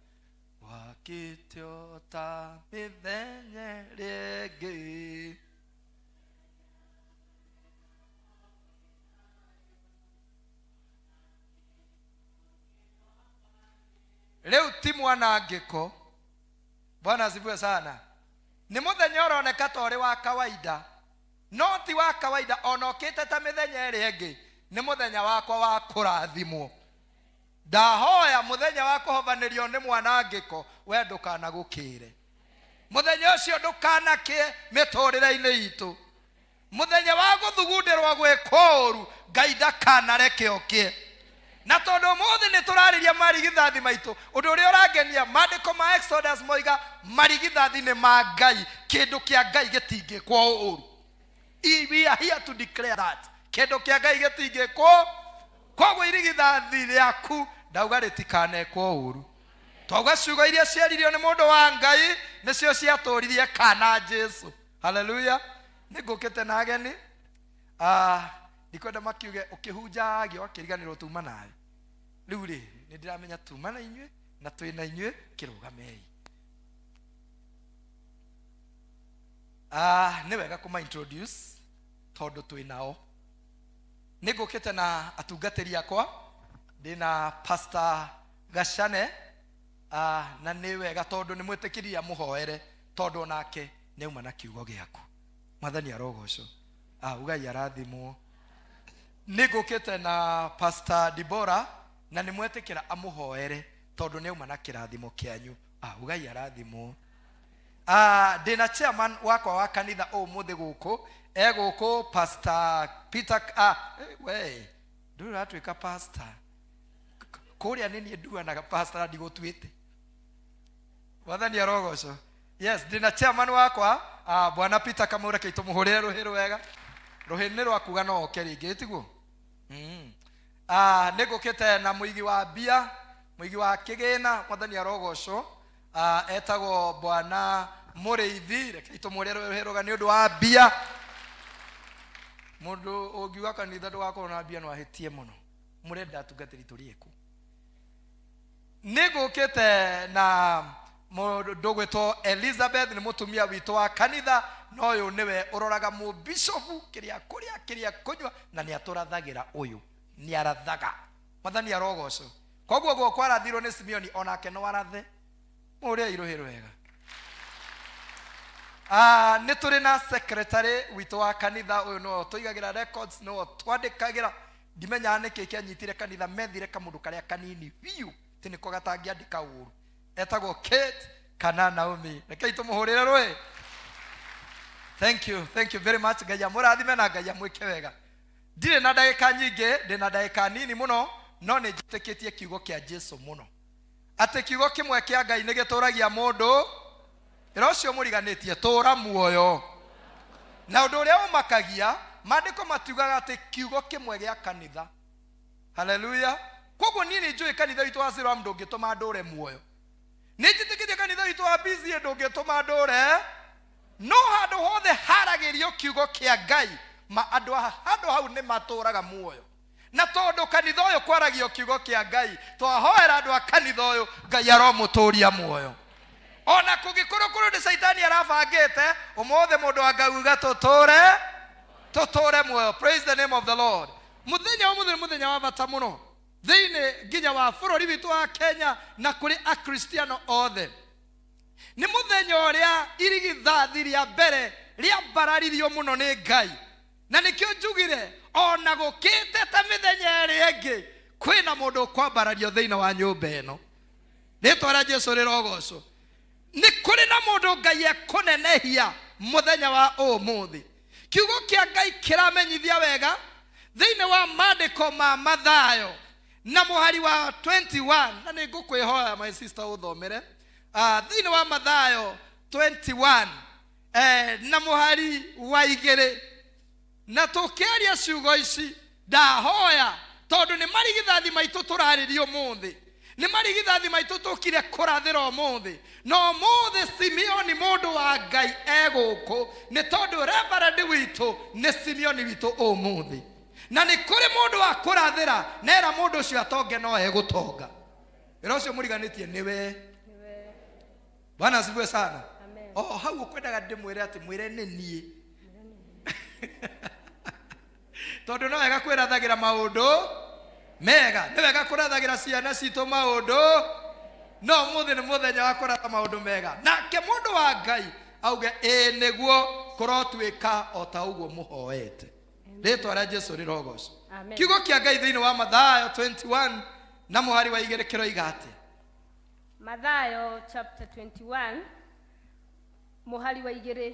[SPEAKER 5] wakĩte o ta mĩthenya ĩrĩa ĩngĩ. Rĩu ti mwanangĩko, Bwana asifiwe sana. Nĩ mũthenya ũroneka ta ũrĩ wa kawaida, no ti wa kawaida, ona ũkĩte ta mĩthenya ĩrĩa ĩngĩ. Nĩ mũthenya wakwa wa kũrathimwo. Ndahoya mũthenya wa kũhobanĩrio nĩ mwanangĩko, we ndũkanagũkĩre mũthenya ũcio, ndũkanakĩe mĩtũrĩre-inĩ itũ. Mũthenya wa gũthugundĩrwo gwĩkwo ũru, Ngai ndakanareke ũkĩe. Na tondũ ũmũthĩ nĩ tũrarĩria marigithathi maitũ, ũndũ ũrĩa ũrangenia, maandĩko ma Exodus moiga marigithathi nĩ ma Ngai, kĩndũ kĩa Ngai gĩtingĩkwo ũru. We are here to declare that kĩndũ kĩa Ngai gĩtingĩkwo. Koguo irigithathi rĩaku ndauga rĩtikanekwo ũru. Twauga ciugo iria ciaririo nĩ mũndũ wa Ngai nĩcio ciatũririe kana Jesu. Haleluya. Nĩ ngũkĩte na ageni. Ndikwenda makiuge ũkĩhunjagia ũgakĩriganĩrwo tuma nawe. Rĩu rĩ, nĩ ndĩramenya tuma na inyuĩ na twĩ na inyuĩ, kĩrũgamei. Nĩ wega kũma introduce tondũ twĩ nao. Nĩ ngũkĩte na atungatĩri akwa, ndĩna Pastor Gacane, na nĩ wega tondũ nĩ mwĩtĩkĩria mũhoere, tondũ onake nĩ auma na kiugo gĩaku. Mwathani arogocwo. Ugai arathimwo. Nĩ ngũkĩte na Pastor Dibora, na nĩ mwetĩkĩra amũhoere tondũ nĩ auma na kĩrathimo kĩanyu. Ugai arathimwo. Ndĩna chairman wakwa wa kanitha ũmũthĩ gũkũ, e gũkũ Pastor Peter. We ndũrĩ ũratuĩka pastor kũrĩa, nĩ niĩ nduanaga pastor na ndigũtuĩte. Mwathani arogocwo. Yes, ndĩna chairman wakwa, bwana Peter Kamau. Reke tũmũhũrĩre rũhĩ rwega. Rũhĩ nĩ rwa kuga no oke rĩngĩ, tiguo? Nĩ ngũkĩte na mũigi wa mbia, mũigi wa kĩgĩna. Mwathani arogocwo. Etagwo bwana Mũrĩithi. Reke tũmũhũrĩre rũhĩ rwega nĩ ũndũ wa mbia. Mũndũ ũngiuga kanitha ndũgakorwo na mbia no ahĩtie mũno. Mũrenda atungatĩri tũrĩe kũ? Nĩ ngũkĩte na mũndũ gwĩtwo Elizabeth, nĩ mũtumia witũ wa kanitha, na ũyũ nĩwe ũroraga mũbishopu kĩrĩa kũrĩa, kĩrĩa kũnyua, na nĩ atũrathagĩra. Ũyũ nĩ arathaga. Mwathani arogocwo. Koguo guo kwarathirwo nĩ Simeoni, onake no arathe. Mũrĩa irũhĩ rwega. Nĩ tũrĩ na secretary witũ wa kanitha. Ũyũ nĩwe tũigagĩra records, nĩwe twandĩkagĩra. Ndimenyaga nĩkĩ kĩanyitire kanitha, methire kamũndũ karĩa kanini biũ tĩ nĩko gatangĩandĩka ũru. Etagwo Kate kana Naomi. Rekei tũmũhũrĩre rũĩ. Thank you, thank you very much. Ngai amũrathime na Ngai amwĩke wega. Ndirĩ na ndagĩka nyingĩ, ndĩ na ndagĩka nini mũno, no nĩ njĩtĩkĩtie kiugo kĩa Jesu mũno, atĩ kiugo kĩmwe kĩa Ngai nĩ gĩtũragia mũndũ. Ĩra ũcio mũriganĩtie, tũra muoyo. Na ũndũ ũrĩa ũmakagia, maandĩko matiugaga atĩ kiugo kĩmwe gĩa kanitha. Haleluya. Koguo niĩ nĩ njũĩ kanitha witũ wa Siloam ndũngĩtũma ndũre muoyo. Nĩ njĩtĩkĩtie kanitha witũ wa BCA ndũngĩtũma ndũre, no handũ hothe haragĩrio kiugo kĩa Ngai, ma andũ a handũ hau nĩ matũraga muoyo. Na tondũ kanitha ũyũ kwaragio kiugo kĩa Ngai, twahoera andũ a kanitha ũyũ, Ngai aromũtũria muoyo, ona kũngĩkorwo kũrĩ ũndũ caitani arabangĩte. Ũmũthĩ mũndũ wa Ngai uga tũtũre, tũtũre muoyo. Praise the name of the Lord. Mũthenya ũmũthĩ nĩ mũthenya wa bata mũno thĩinĩ nginya wa bũrũri witũ wa Kenya na kũrĩ Akristiano othe. Nĩ mũthenya ũrĩa irigithathi rĩa mbere rĩambararirio mũno nĩ Ngai, na nĩkĩo njugire ona gũkĩte ta mĩthenya ĩrĩa ĩngĩ, kwĩna mũndũ ũkwambarario thĩinĩ wa nyũmba ĩno. Rĩtwa rĩa Jesu rĩrogocwo. Nĩ kũrĩ na mũndũ Ngai ekũnenehia mũthenya wa ũmũthĩ. Kiugo kĩa Ngai kĩramenyithia wega thĩinĩ wa maandĩko ma Mathayo na mũhari wa 21, na nĩ ngũkwĩhoya, my sister, ũthomere thĩinĩ wa Mathayo 21 na mũhari wa 2. Na tũkĩaria ciugo ici, ndahoya, tondũ nĩ marigithathi maitũ tũrarĩria ũmũthĩ, nĩ marigithathi maitũ tũkire kũrathĩra ũmũthĩ. Na ũmũthĩ Simeoni mũndũ wa Ngai e gũkũ, nĩ tondũ reverend witũ nĩ Simeoni witũ ũmũthĩ, na nĩ kũrĩ mũndũ wa kũrathĩra nera mũndũ ũcio atonge no egũtonga. Ĩra ũcio mũriganĩtie, nĩwe. Bwana asifiwe sana. O hau ũkwendaga ndĩmwĩre atĩ mwĩre nĩ niĩ, tondũ no wega kwĩrathagĩra maũndũ mega, nĩ wega kũrathagĩra ciana citũ maũndũ. No ũmũthĩ nĩ mũthenya wa kũratha maũndũ mega. Nake mũndũ wa Ngai auge ĩĩ nĩguo kũrotuĩka o ta ũguo mũhoete. Rĩtwa rĩa Jesu rĩrogocwo.
[SPEAKER 9] Amen.
[SPEAKER 5] Kiugo kĩa Ngai thĩinĩ wa Mathayo 21 na mũhari wa igĩrĩ kĩroiga atĩa?
[SPEAKER 9] Mathayo chapter 21 mũhari wa igĩrĩ.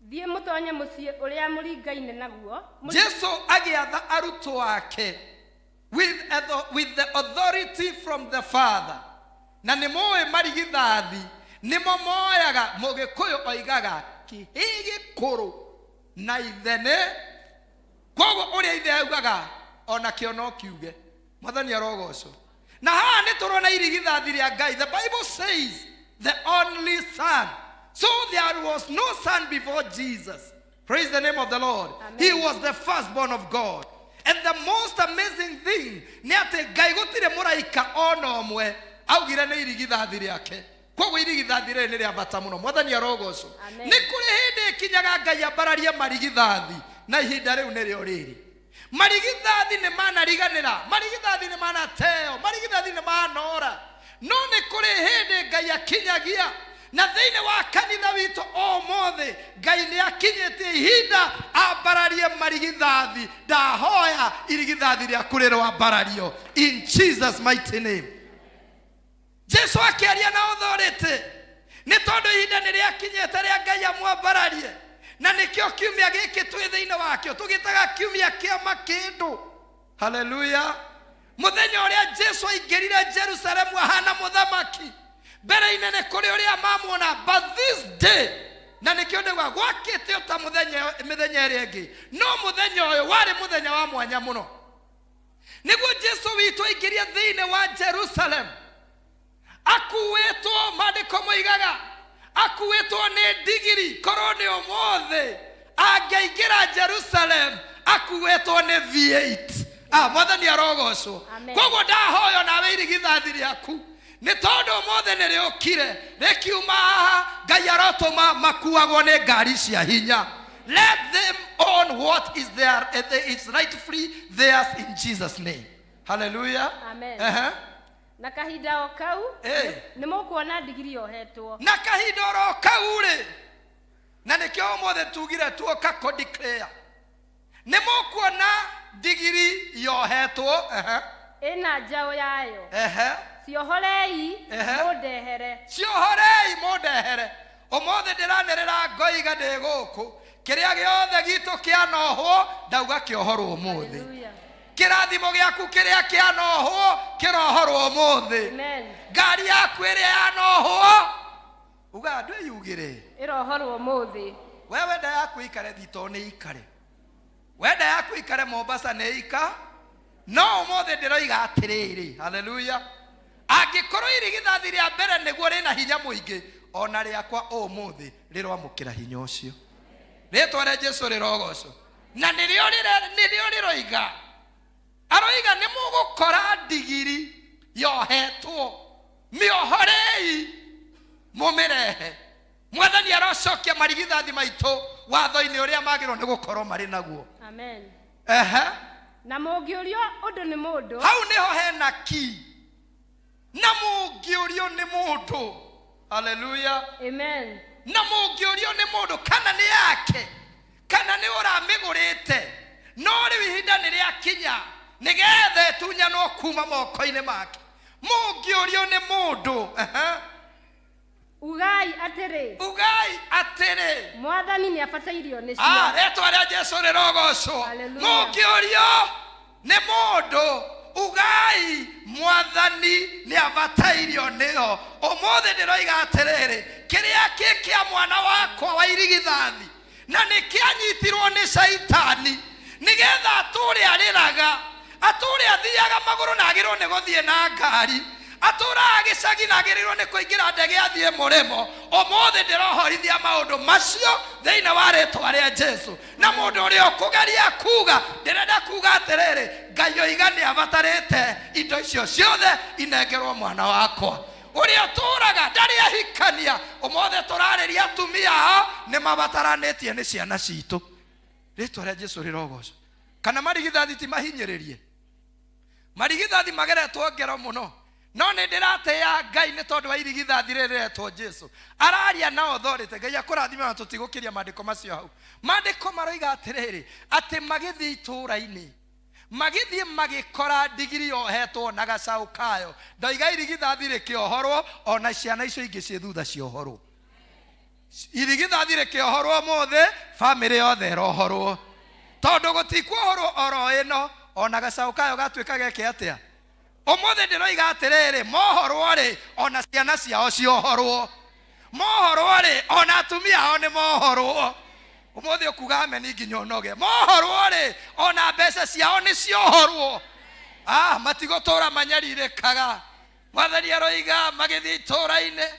[SPEAKER 9] Thiĩ mũtonye mũciĩ ũrĩa mũringaine naguo.
[SPEAKER 5] Jesu agĩatha arutwo ake with the authority from the Father. Na nĩ mũĩ marigithathi nĩmo moyaga, mũgĩkũyũ oigaga kĩhĩ gĩkũrũ na ithe nĩ koguo ũrĩa ithe augaga onakĩo no kiuge. Mwathani arogocwo. Na haha nĩ tũrona irigithathi rĩa Ngai. The Bible says the only son. So there was no son before Jesus. Praise the name of the Lord.
[SPEAKER 9] Amen.
[SPEAKER 5] He was the firstborn of God. And the most amazing thing nĩ atĩ Ngai gũtirĩ mũraika ona ũmwe augire nĩ irigithathi rĩake. Koguo irigithathi rĩrĩ nĩ rĩa bata mũno. Mwathani arogocwo.
[SPEAKER 9] Amen.
[SPEAKER 5] Nĩ kũrĩ hĩndĩ ĩkinyaga Ngai ambararie marigithathi na ihinda rĩu nĩrĩo rĩrĩ. Marigithathi nĩ manariganĩra, marigithathi nĩ manateo, marigithathi nĩ manora. No nĩ kũrĩ hĩndĩ Ngai akinyagia, na thĩinĩ wa kanitha witũ ũmũthĩ Ngai nĩ akinyĩtie ihinda ambararie marigithathi. Ndahoya irigithathi rĩaku rĩroambarario in Jesus mighty name. Jesu akĩaria na authority nĩ tondũ ihinda nĩ rĩakinyĩte rĩa Ngai amwambararie, na nĩkĩo kiumia gĩkĩ twĩ thĩinĩ wakĩo tũgĩtaga kiumia kĩa makĩndũ. Haleluya. Mũthenya ũrĩa Jesu aingĩrire Jerusalemu ahana mũthamaki, mbere-inĩ nĩ kũrĩ ũrĩa mamuona, but this day, na nĩkĩo ndauga gwakĩte o ta mĩthenya ĩrĩa ĩngĩ, no mũthenya ũyũ warĩ mũthenya wa mwanya mũno. Nĩguo Jesu witũ aingĩrie thĩinĩ wa Jerusalem akuĩtwo, maandĩko moigaga akuĩtwo nĩ ndigiri. Korwo nĩ ũmũthĩ angĩingĩra Jerusalem akuĩtwo nĩ V8. Mwathani arogocwo.
[SPEAKER 9] Amen.
[SPEAKER 5] Koguo ndahoyo nawe irigithathi rĩaku nĩ tondũ ũmũthĩ nĩ rĩũkire rĩkiuma haha, Ngai arotũma makuagwo nĩ ngari cia hinya. Let them own what is their, is rightfully theirs in Jesus name. Hallelujah.
[SPEAKER 9] Amen.
[SPEAKER 5] Uh-huh.
[SPEAKER 9] Na kahinda o kau nĩ mũkuona ndigiri yohetwo.
[SPEAKER 5] Na kahinda oro kau rĩ, na nĩkĩo ũmũthĩ tugire tuoka kũ declare, nĩ mũkuona ndigiri yohetwo.
[SPEAKER 9] Ĩna njaũ yayo.
[SPEAKER 5] Uh-huh.
[SPEAKER 9] Ciohorei
[SPEAKER 5] Ehe.
[SPEAKER 9] mũndehere.
[SPEAKER 5] Ciohorei mũndehere. Ũmũthĩ ndĩranĩrĩra ngoiga ndĩ gũkũ, kĩrĩa gĩothe gitũ kĩanohwo ndauga kĩohorwo ũmũthĩ.
[SPEAKER 9] Hallelujah.
[SPEAKER 5] Kĩrathimo gĩaku kĩrĩa kĩanohwo kĩrohorwo ũmũthĩ.
[SPEAKER 9] Amen.
[SPEAKER 5] Ngari yaku ĩrĩa yanohwo uga andũ ĩyugĩre
[SPEAKER 9] Ĩrohorwo ũmũthĩ.
[SPEAKER 5] We wenda yaku ikare thito nĩ ikare, wenda yaku ikare Mombasa nĩ ika, no ũmũthĩ ndĩroiga atĩrĩrĩ, haleluya, angĩkorwo irigithathi rĩa mbere nĩguo rĩna hinya mũingĩ, ona rĩakwa ũmũthĩ rĩroamũkĩra hinya ũcio. Rĩtwa rĩa Jesu rĩrogocwo. Na nĩrĩo nĩrĩo rĩroiga, aroiga nĩ mũgũkora ndigiri yohetwo, mĩohorei mũmĩrehe. Mwathani arocokia marigithathi maitũ watho-inĩ ũrĩa magĩrĩirwo nĩ gũkorwo marĩ naguo.
[SPEAKER 9] Amen.
[SPEAKER 5] Ehe.
[SPEAKER 9] Na mũngĩũrio ũndũ nĩ mũndũ,
[SPEAKER 5] hau nĩho hena ki, na mũngĩũrio nĩ mũndũ, haleluya.
[SPEAKER 9] Amen.
[SPEAKER 5] Na mũngĩũrio nĩ mũndũ kana nĩ yake kana nĩ ũramĩgũrĩte, no rĩu ihinda nĩ rĩakinya nĩgetha ĩtunyanwo kuma moko-inĩ make. Mũngĩũrio nĩ mũndũ, ehe.
[SPEAKER 9] Ugai atĩrĩ,
[SPEAKER 5] ugai atĩrĩ,
[SPEAKER 9] Mwathani nĩ abatairio nĩcio.
[SPEAKER 5] Rĩtwa rĩa Jesu rĩrogocwo.
[SPEAKER 9] Hallelujah.
[SPEAKER 5] Mũngĩũrio nĩ mũndũ, ugai Mwathani nĩ abatairio nĩo. Ũmũthĩ ndĩroiga atĩrĩrĩ, kĩrĩa kĩ kĩa mwana wakwa wa irigithathi na nĩ kĩanyitirwo nĩ caitani nĩgetha atũre arĩraga, atũre athiaga magũrũ na agĩrĩirwo nĩ gũthiĩ na ngari, atũraga gĩcagi na agĩrĩirwo nĩ kũingĩra ndege athiĩ mũrĩmo, ũmũthĩ ndĩrohorithia maũndũ macio thĩinĩ wa rĩtwa rĩa Jesu. Na mũndũ ũrĩa ũkũgeria kuga, ndĩrenda kuga atĩrĩrĩ, Ngai oiga nĩ abatarĩte indo icio ciothe inengerwo mwana wakwa ũrĩa ũtũraga ndarĩ ahikania. Ũmũthĩ tũrarĩria atumia ao nĩ mabataranĩtie nĩ ciana citũ. Rĩtwa rĩa Jesu rĩrogocwo. Kana marigithathi ti mahinyĩrĩrie, marigithathi mageretwo ngero mũno. No nĩ ndĩratĩĩa Ngai nĩ tondũ wa irigithathi rĩrĩ rĩretwo Jesu. Araria na authority. Ngai akũrathime na tũtigũkĩria maandĩko macio hau. Maandĩko maroiga atĩrĩrĩ, atĩ magĩthiĩ itũũra-inĩ, magĩthiĩ magĩkora ndigiri yohetwo na gacaũ kayo. Ndoiga irigithathi rĩkĩohorwo, ona ciana icio ingĩ ciĩ thutha ciohorwo. Irigithathi rĩkĩohorwo ũmũthĩ, bamĩrĩ yothe ĩrohorwo. Tondũ gũtikuohorwo oro ĩno, ona gacaũ kayo gatuĩka geke atĩa? Ũmũthĩ ndĩroiga atĩrĩrĩ, mohorwo-rĩ, ona ciana ciao ciohorwo. Mohorwo-rĩ, ona atumia ao nĩ mohorwo. Ũmũthĩ ũkuga ameni nginya ũnoge. Mohorwo-rĩ, ona mbeca ciao nĩ ciohorwo. Ah, matigũtũra manyarirĩkaga. Mwathani aroiga magĩthiĩ itũũra-inĩ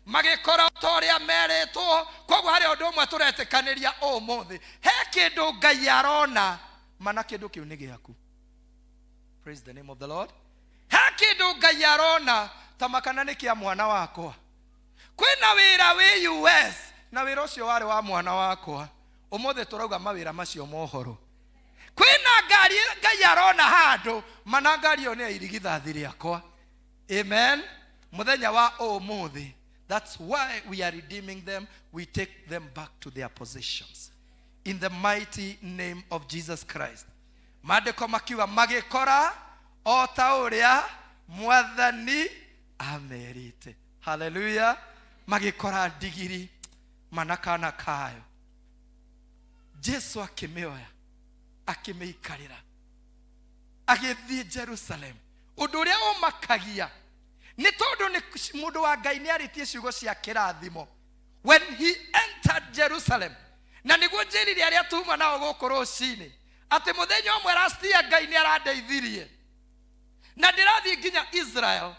[SPEAKER 5] magĩkora o ta ũrĩa merĩtwo. Koguo harĩ ũndũ ũmwe tũretĩkanĩria ũmũthĩ, he kĩndũ Ngai arona mana kĩndũ kĩu nĩ gĩaku. Praise the name of the Lord. He kĩndũ Ngai arona ta makana nĩ kĩa mwana wakwa. Kwĩna wĩra wĩ US na wĩra ũcio warĩ wa mwana wakwa. Ũmũthĩ tũrauga mawĩra macio mohoro. Kwĩna ngari Ngai arona handũ mana ngari ĩyo nĩ ya irigithathi rĩakwa. Amen. Mũthenya wa ũmũthĩ. That's why we are redeeming them. We take them back to their possessions. In the mighty name of Jesus Christ. Maandĩko makiuga magĩkora o ta ũrĩa Mwathani amerite. Haleluya. Magĩkora ndigiri mana kana kayo. Jesu akĩmĩoya akĩmĩikarĩra agĩthiĩ Jerusalem. Ũndũ ũrĩa ũmakagia nĩ tondũ nĩ mũndũ wa Ngai nĩ arĩtie ciugo cia kĩrathimo when he entered Jerusalem. Na nĩguo njĩrire arĩa tuma nao gũkũ rũcinĩ atĩ mũthenya ũmwe last year Ngai nĩ arandeithirie na ndĩrathiĩ nginya Israel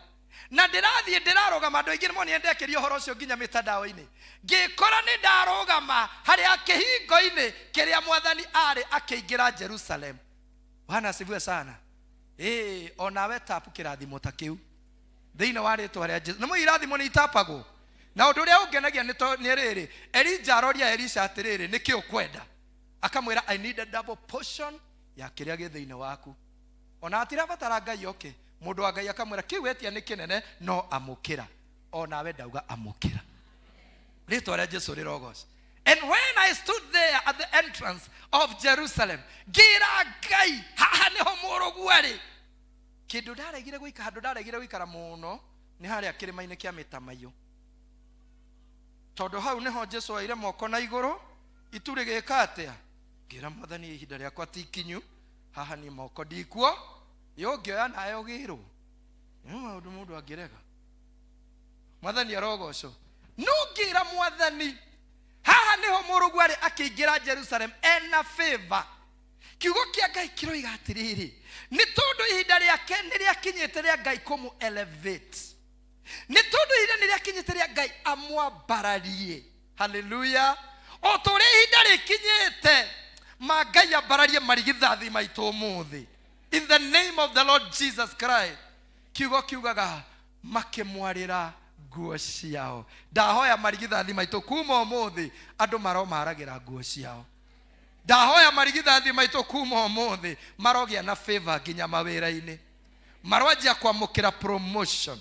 [SPEAKER 5] na ndĩrathiĩ ndĩrarũgama. Andũ aingĩ nĩmonire ndekĩria ũhoro ũcio nginya mĩtandao-inĩ, ngĩkora nĩ ndarũgama harĩa kĩhingo-inĩ kĩrĩa Mwathani arĩ akĩingĩra Jerusalem. Bwana asifiwe sana. Ĩĩ, onawe tapu kĩrathimo ta kĩu thĩinĩ wa rĩtwa rĩa Jesu. Nĩ irathimo nĩ itapagwo. Na ũndũ ũrĩa ũngenagia nĩ rĩrĩ, Elija aroria Elisha atĩrĩrĩ, nĩkĩ ũkwenda? Akamwĩra, I need a double portion ya kĩrĩa gĩ thĩinĩ waku. Ona atirabatara Ngai oke. Mũndũ wa Ngai akamwĩra, kĩu wetia nĩ kĩnene, no amũkĩra. Onawe ndauga amũkĩra. Rĩtwa rĩa Jesu rĩrogoca. And when I stood there at the entrance of Jerusalem, ngĩra Ngai, haha nĩho mũrũguo arĩ. Kĩndũ ndaregire gũikara, handũ ndaregire gũikara mũno nĩ harĩa kĩrĩma-inĩ kĩa mĩtamaiyũ. Tondũ hau nĩho Jesu oire moko na igũrũ, itu rĩgĩka atĩa? Ngĩra Mwathani, ihinda rĩakwa ti ikinyu, haha niĩ moko ndikuo, yo ũngĩoya nawe ũgĩrwo. Nĩ maũndũ mũndũ angĩrega. Mwathani arogocwo. No ngĩra Mwathani, haha nĩho mũrũguo arĩ akĩingĩra Jerusalem ena favor. Kiugo kĩa Ngai kĩroiga atĩrĩrĩ, nĩ tondũ ihinda rĩake nĩ rĩakinyĩte rĩa Ngai kũmũ elevate. Nĩ tondũ ihinda nĩ rĩakinyĩte rĩa Ngai amwambararie. Haleluya. O ta ũrĩa ihinda rĩkinyĩte ma Ngai ambararie marigithathi maitũ ũmũthĩ. In the name of the Lord Jesus Christ. Kiugo kiugaga makĩmwarĩra nguo ciao. Ndahoya marigithathi maitũ kuma ũmũthĩ andũ maromaragĩra nguo ciao. Ndahoya marigithathi maitũ kuma ũmũthĩ marogĩa na favor nginya mawĩra-inĩ. Maroanjia kwamũkĩra promotion.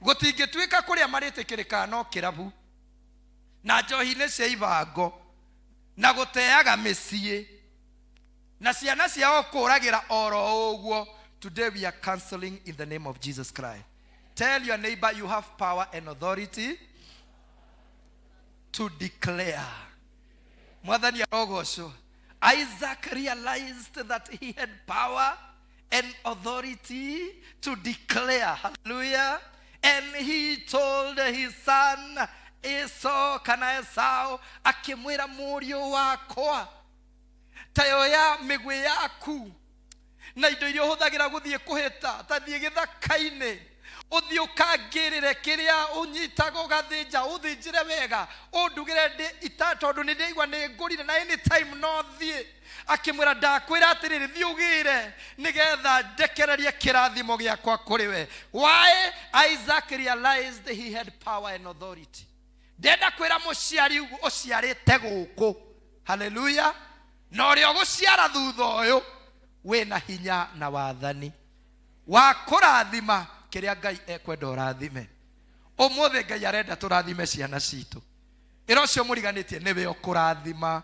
[SPEAKER 5] Gũtingĩtuĩka kũrĩa marĩtĩkĩrĩkaga no kĩrabu na njohi-inĩ cia ibango na gũteaga mĩciĩ na ciana ciao kũragĩra oro ũguo. Today we are canceling in the name of Jesus Christ. Tell your neighbor you have power and authority to declare. Mwathani arogocwo. Isaac realized that he had power and authority to declare. Hallelujah. And he told his son Esau, kana Esau, akĩmwĩra mũriũ wakwa, ta yoya mĩgwĩ yaku na indo iria ũhũthagĩra gũthiĩ kũhĩta, ta thiĩ gĩthaka-inĩ, ũthiĩ ũkangĩrĩre kĩrĩa ũnyitaga ũgathĩnja, ũthĩnjĩre wega, ũndugĩre ndĩ ita, tondũ nĩ ndĩraigua nĩ ngũrire na anytime no thiĩ. Akĩmwĩra, ndakwĩra atĩrĩrĩ, thiĩ ũgĩre nĩgetha ndekererie kĩrathimo gĩakwa kũrĩ we. Why? Isaac realized he had power and authority. Ndenda kwĩra mũciari ũciarĩte gũkũ, haleluya, na ũrĩa ũgũciara thutha ũyũ wĩna hinya na wathani wa kũrathima Kĩrĩa Ngai ekwenda ũrathime. Ũmũthĩ Ngai arenda tũrathime ciana citũ. Ĩra ũcio mũriganĩtie nĩwe ũkũrathima.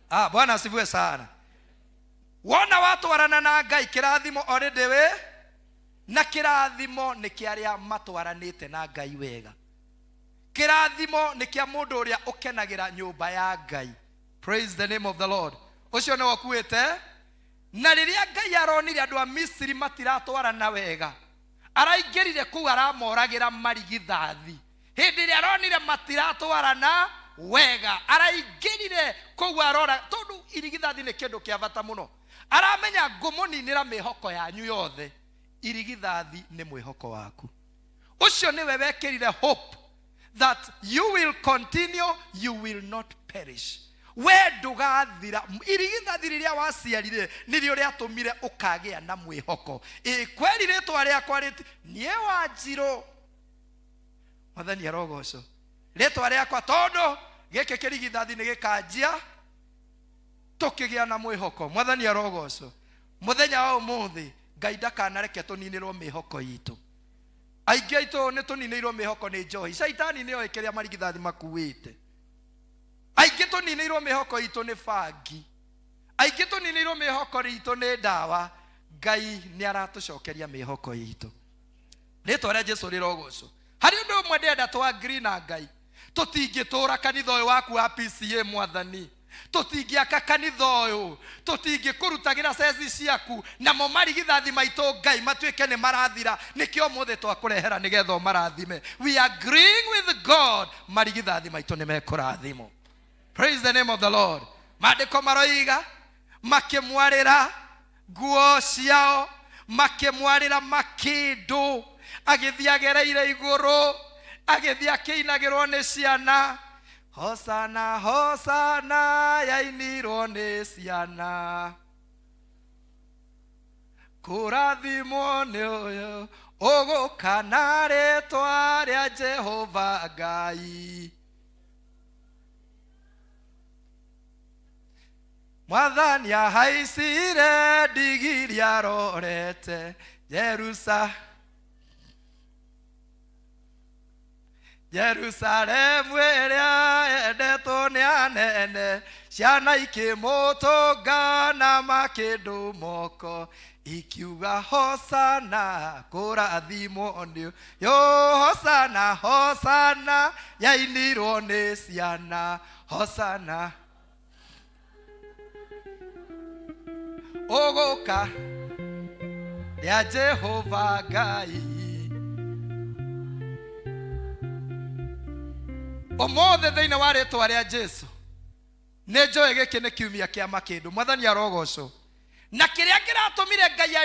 [SPEAKER 5] Ah, Bwana asifiwe sana. Wona watwarana na Ngai kĩrathimo already wĩ na kĩrathimo nĩ kĩa arĩa matwaranĩte na Ngai wega. Kĩrathimo nĩ kĩa mũndũ ũrĩa ũkenagĩra nyũmba ya Ngai. Praise the name of the Lord. Ũcio nĩwe ũkuĩte. Na rĩrĩa Ngai aronire andũ a Misiri matiratwarana wega, araingĩrire kũu aramoragĩra marigithathi. Hĩndĩ ĩrĩa aronire matiratwarana wega, araingĩrire kũu arora, tondũ irigithathi nĩ kĩndũ kĩa bata mũno. Aramenya ngũmũninĩra mĩhoko yanyu yothe. Irigithathi nĩ mwĩhoko waku. Ũcio nĩwe wekĩrire hope that you will continue, you will not perish. We ndũgathira. Irigithathi rĩrĩa waciarire nĩrĩo rĩatũmire ũkagĩa na mwĩhoko. Ĩ kweri rĩtwa rĩakwa rĩti niĩ Wanjirũ, Mwathani arogocwo, rĩtwa rĩakwa tondũ gĩkĩ kĩrigithathi nĩ gĩkanjia tũkĩgĩa na mwĩhoko. Mwathani arogocwo. Mũthenya wa ũmũthĩ Ngai ndakanareke tũninĩrwo mĩhoko itũ. Aingĩ aitũ nĩ tũninĩirwo mĩhoko nĩ njohi. Caitani nĩ oĩ kĩrĩa marigithathi makuĩte. Aingĩ tũninĩirwo mĩhoko itũ nĩ bangi. Aingĩ tũninĩirwo mĩhoko itũ nĩ ndawa. Ngai nĩ aratũcokeria mĩhoko itũ. Rĩtwa rĩa Jesu rĩrogocwo. Harĩ ũndũ ũmwe ndĩrenda tũ agree na Ngai. Tũtingĩtũra kanitha ũyũ waku wa PCA Mwathani. Tũtingĩaka kanitha ũyũ. Tũtingĩkũrutagĩra ceci ciaku. Namo marigithathi maitũ Ngai matuĩke nĩ marathira. Nĩkĩo ũmũthĩ twakũrehera nĩgetha ũmarathime. We are agreeing with God. Marigithathi maitũ nĩ mekũrathimwo. Praise the name of the Lord. Maandĩko maroiga makĩmwarĩra nguo ciao, makĩmwarĩra makĩndũ, agĩthiĩ agereire igũrũ, agĩthiĩ akĩinagĩrwo nĩ ciana. Hosana, hosana, yainirwo nĩ ciana. Kũrathimwo nĩ ũyũ ũgũka na rĩtwa rĩa Jehova Ngai. Mwathani ahaicire ndigiri arorete Jerusa Jerusalemu ĩrĩa yendetwo nĩ anene, ciana ikĩmũtũnga na makĩndũ moko, ikiuga hosana kũrathimwo nĩ ũyũ, hosana hosana yainirwo nĩ ciana, hosana ũgũka rĩa Jehova Ngai. Ũmũthĩ thĩinĩ wa rĩtwa rĩa Jesu nĩ njũĩ gĩkĩ nĩ kiumia kĩa makĩndũ. Mwathani arogocwo. Na kĩrĩa kĩratũmire Ngai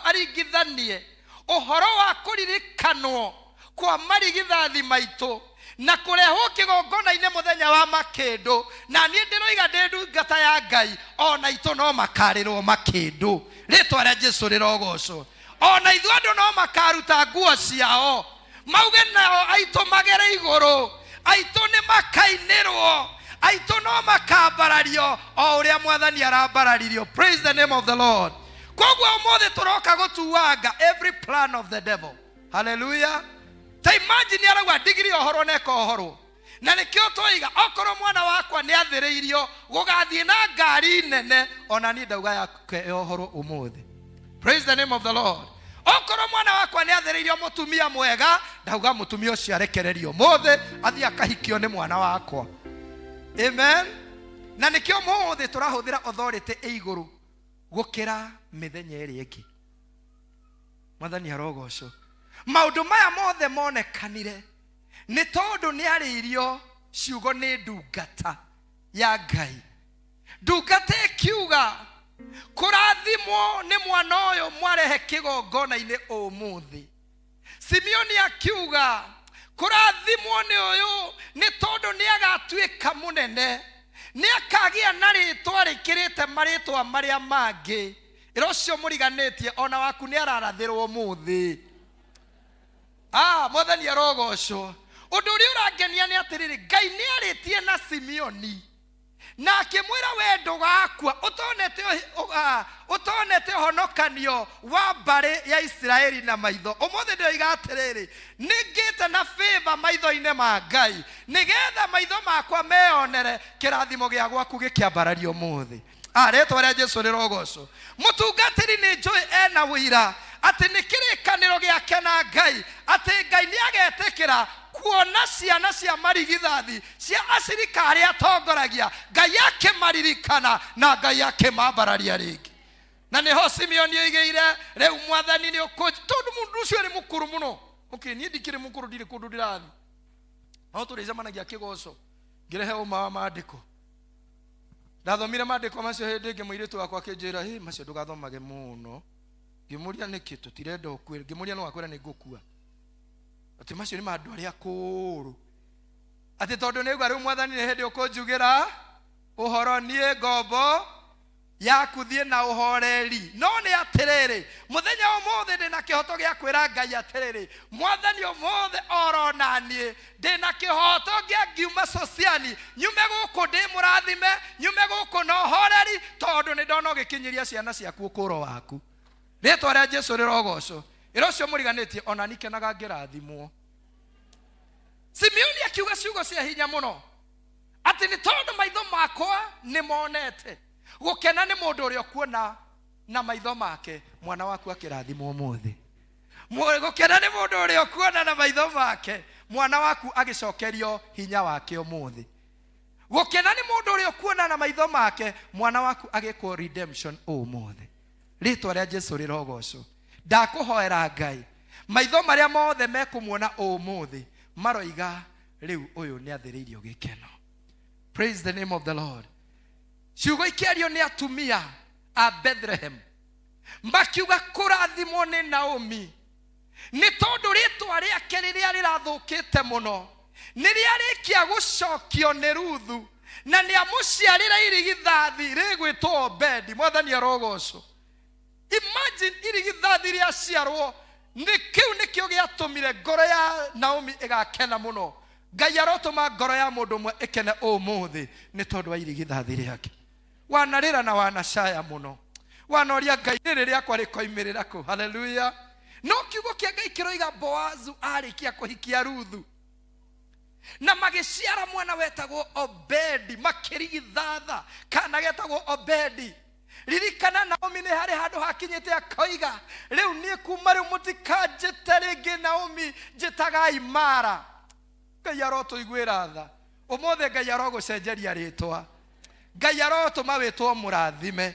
[SPEAKER 5] aringithanie ũhoro wa kũririkanwo kwa marigithathi maitũ na kũrehwo kĩgongona-inĩ mũthenya wa makĩndũ, na niĩ ndĩroiga ndĩ ndungata ya Ngai, ona itũ no makarĩrwo makĩndũ. Rĩtwa rĩa Jesu rĩrogocwo. Ona ithuĩ andũ no makaruta nguo ciao mauge nao aitũ magere igũrũ, aitũ nĩ makainĩrwo, aitũ no makambarario o ũrĩa Mwathani arambararirio. Praise the name of the Lord. Koguo ũmũthĩ tũroka gũtuanga every plan of the devil. Hallelujah. Ta imagine arauga ndigiri yohorwo na ĩkohorwo, na nĩkĩo twoiga okorwo mwana wakwa nĩ athĩrĩirio gũgathiĩ na ngari nene, ona niĩ ndauga yake yohorwo ũmũthĩ. Praise the name of the Lord. Okorwo mwana wakwa nĩ athĩrĩirio mũtumia mwega, ndauga mũtumia ũcio arekererio ũmũthĩ athiĩ akahikio nĩ mwana wakwa. Amen. Na nĩkĩo ũmũthĩ tũrahũthĩra authority ĩ igũrũ gũkĩra mĩthenya ĩrĩa ĩngĩ. Mwathani arogocwo. Maũndũ maya mothe monekanire nĩ tondũ nĩ arĩirio ciugo nĩ ndungata ya Ngai. Ndungata ĩkiuga kũrathimwo nĩ mwana ũyũ mwarehe kĩgongona-inĩ ũmũthĩ. Simeoni akiuga kũrathimwo nĩ ũyũ nĩ tondũ nĩ agatuĩka mũnene, nĩ akagĩa na rĩtwa rĩkĩrĩte marĩtwa marĩa mangĩ. Ĩra ũcio mũriganĩtie ona waku nĩ ararathĩrwo ũmũthĩ. Mwathani arogocwo. Ũndũ ũrĩa ũrangenia nĩ atĩrĩrĩ, Ngai nĩ arĩtie na Simeoni. Na akĩmwĩra, we ndũgakua ũtonete ũtonete ũhonokanio wa mbarĩ ya Isiraeli na maitho. Ũmũthĩ ndĩroiga atĩrĩrĩ, nĩ ngĩte na favor maitho-inĩ ma Ngai, nĩgetha maitho makwa meyonere kĩrathimo gĩa gwaku gĩkĩambarario ũmũthĩ. Rĩtwa rĩa Jesu rĩrogocwo. Mũtungatĩri nĩ njũĩ ena ũira atĩ nĩ kĩrĩkanĩro gĩake na Ngai, atĩ Ngai nĩ agetĩkĩra kuona ciana cia marigithathi cia acirika arĩa atongoragia, Ngai akĩmaririkana na Ngai akĩmambararia rĩngĩ. Na nĩho Simeoni oigĩire, rĩu Mwathani nĩ ũkũnj-, tondũ mũndũ ũcio arĩ mũkũrũ mũno. Okay, niĩ ndikĩrĩ mũkũrũ, ndirĩ kũndũ ndĩrathiĩ, no tũrĩcemanagia kĩgoco ngĩrehe ũma wa maandĩko. Ndathomire maandĩko macio hĩndĩ ĩngĩ, mũirĩtu wakwa akĩnjĩra, hĩ, macio ndũgathomage mũno. Ngĩmũria nĩkĩ, tũtirenda ũkue. Ngĩmũria no akwĩra nĩ ngũkua, atĩ macio nĩ ma andũ arĩa akũrũ, atĩ tondũ nĩigua rĩu Mwathani nĩ hĩndĩ ũkũnjugĩra ũhoro, niĩ ngombo yaku thiĩ na ũhoreri. No nĩ atĩrĩrĩ, mũthenya ũmũthĩ ndĩna kĩhoto gĩa kwĩra Ngai atĩrĩrĩ, Mwathani ũmũthĩ orona niĩ ndĩna kĩhoto gĩa ngiuma Sociani, nyume gũkũ ndĩ mũrathime, nyume gũkũ na ũhoreri, tondũ nĩ ndona ũgĩkinyĩria ciana ciaku ũkũro waku. Rĩtwa rĩa Jesu rĩrogocwo. Ĩra ũcio mũriganĩtie, ona niĩ kenaga ngĩrathimwo. Simeoni akiuga ciugo cia hinya mũno, atĩ nĩ tondũ maitho makwa nĩ monete. Gũkena nĩ mũndũ ũrĩa ũkuona na maitho make mwana waku akĩrathimwo ũmũthĩ. Gũkena nĩ mũndũ ũrĩa ũkuona na maitho make mwana waku agĩcokerio hinya wake ũmũthĩ. Gũkena nĩ mũndũ ũrĩa ũkuona na maitho make mwana waku agĩkwo redemption ũmũthĩ. Rĩtwa rĩa Jesu rĩrogocwo. Ndakũhoera Ngai, maitho marĩa mothe mekũmuona ũmũthĩ maroiga rĩu ũyũ nĩ athĩrĩirio gĩkeno. Praise the name of the Lord. Ciugo ikĩario nĩ atumia a Bethlehem makiuga kũrathimwo nĩ Naomi nĩ tondũ rĩtwa rĩake rĩrĩa rĩrathũkĩte mũno nĩ rĩarĩkia gũcokio nĩ Ruthu, na nĩ amũciarĩra irigithathi rĩgwĩtwo Obedi. Mwathani arogocwo. Imagine irigithathi rĩaciarwo, nĩ kĩu nĩkĩo gĩatũmire ngoro ya Naomi ĩgakena mũno. Ngai arotũma ngoro ya mũndũ ũmwe ĩkene ũmũthĩ nĩ tondũ wa irigithathi rĩake. Wanarĩra na wanacaya mũno, wanoria Ngai rĩrĩ rĩakwa rĩkoimĩrĩra kũ. Haleluya. No kiugo kĩa Ngai kĩroiga Boazu arĩkia kũhikia Ruthu na magĩciara mwana wetagwo Obedi, makĩrigithatha kana getagwo Obedi. Ririkana Naomi nĩ harĩ handũ hakinyĩte akoiga, rĩu niĩ kuma rĩu mũtikanjĩte rĩngĩ Naomi, njĩtagai Mara. Ngai arotũiguĩra tha ũmũthĩ. Ngai arogũcenjeria rĩtwa. Ngai arotũma wĩtwo mũrathime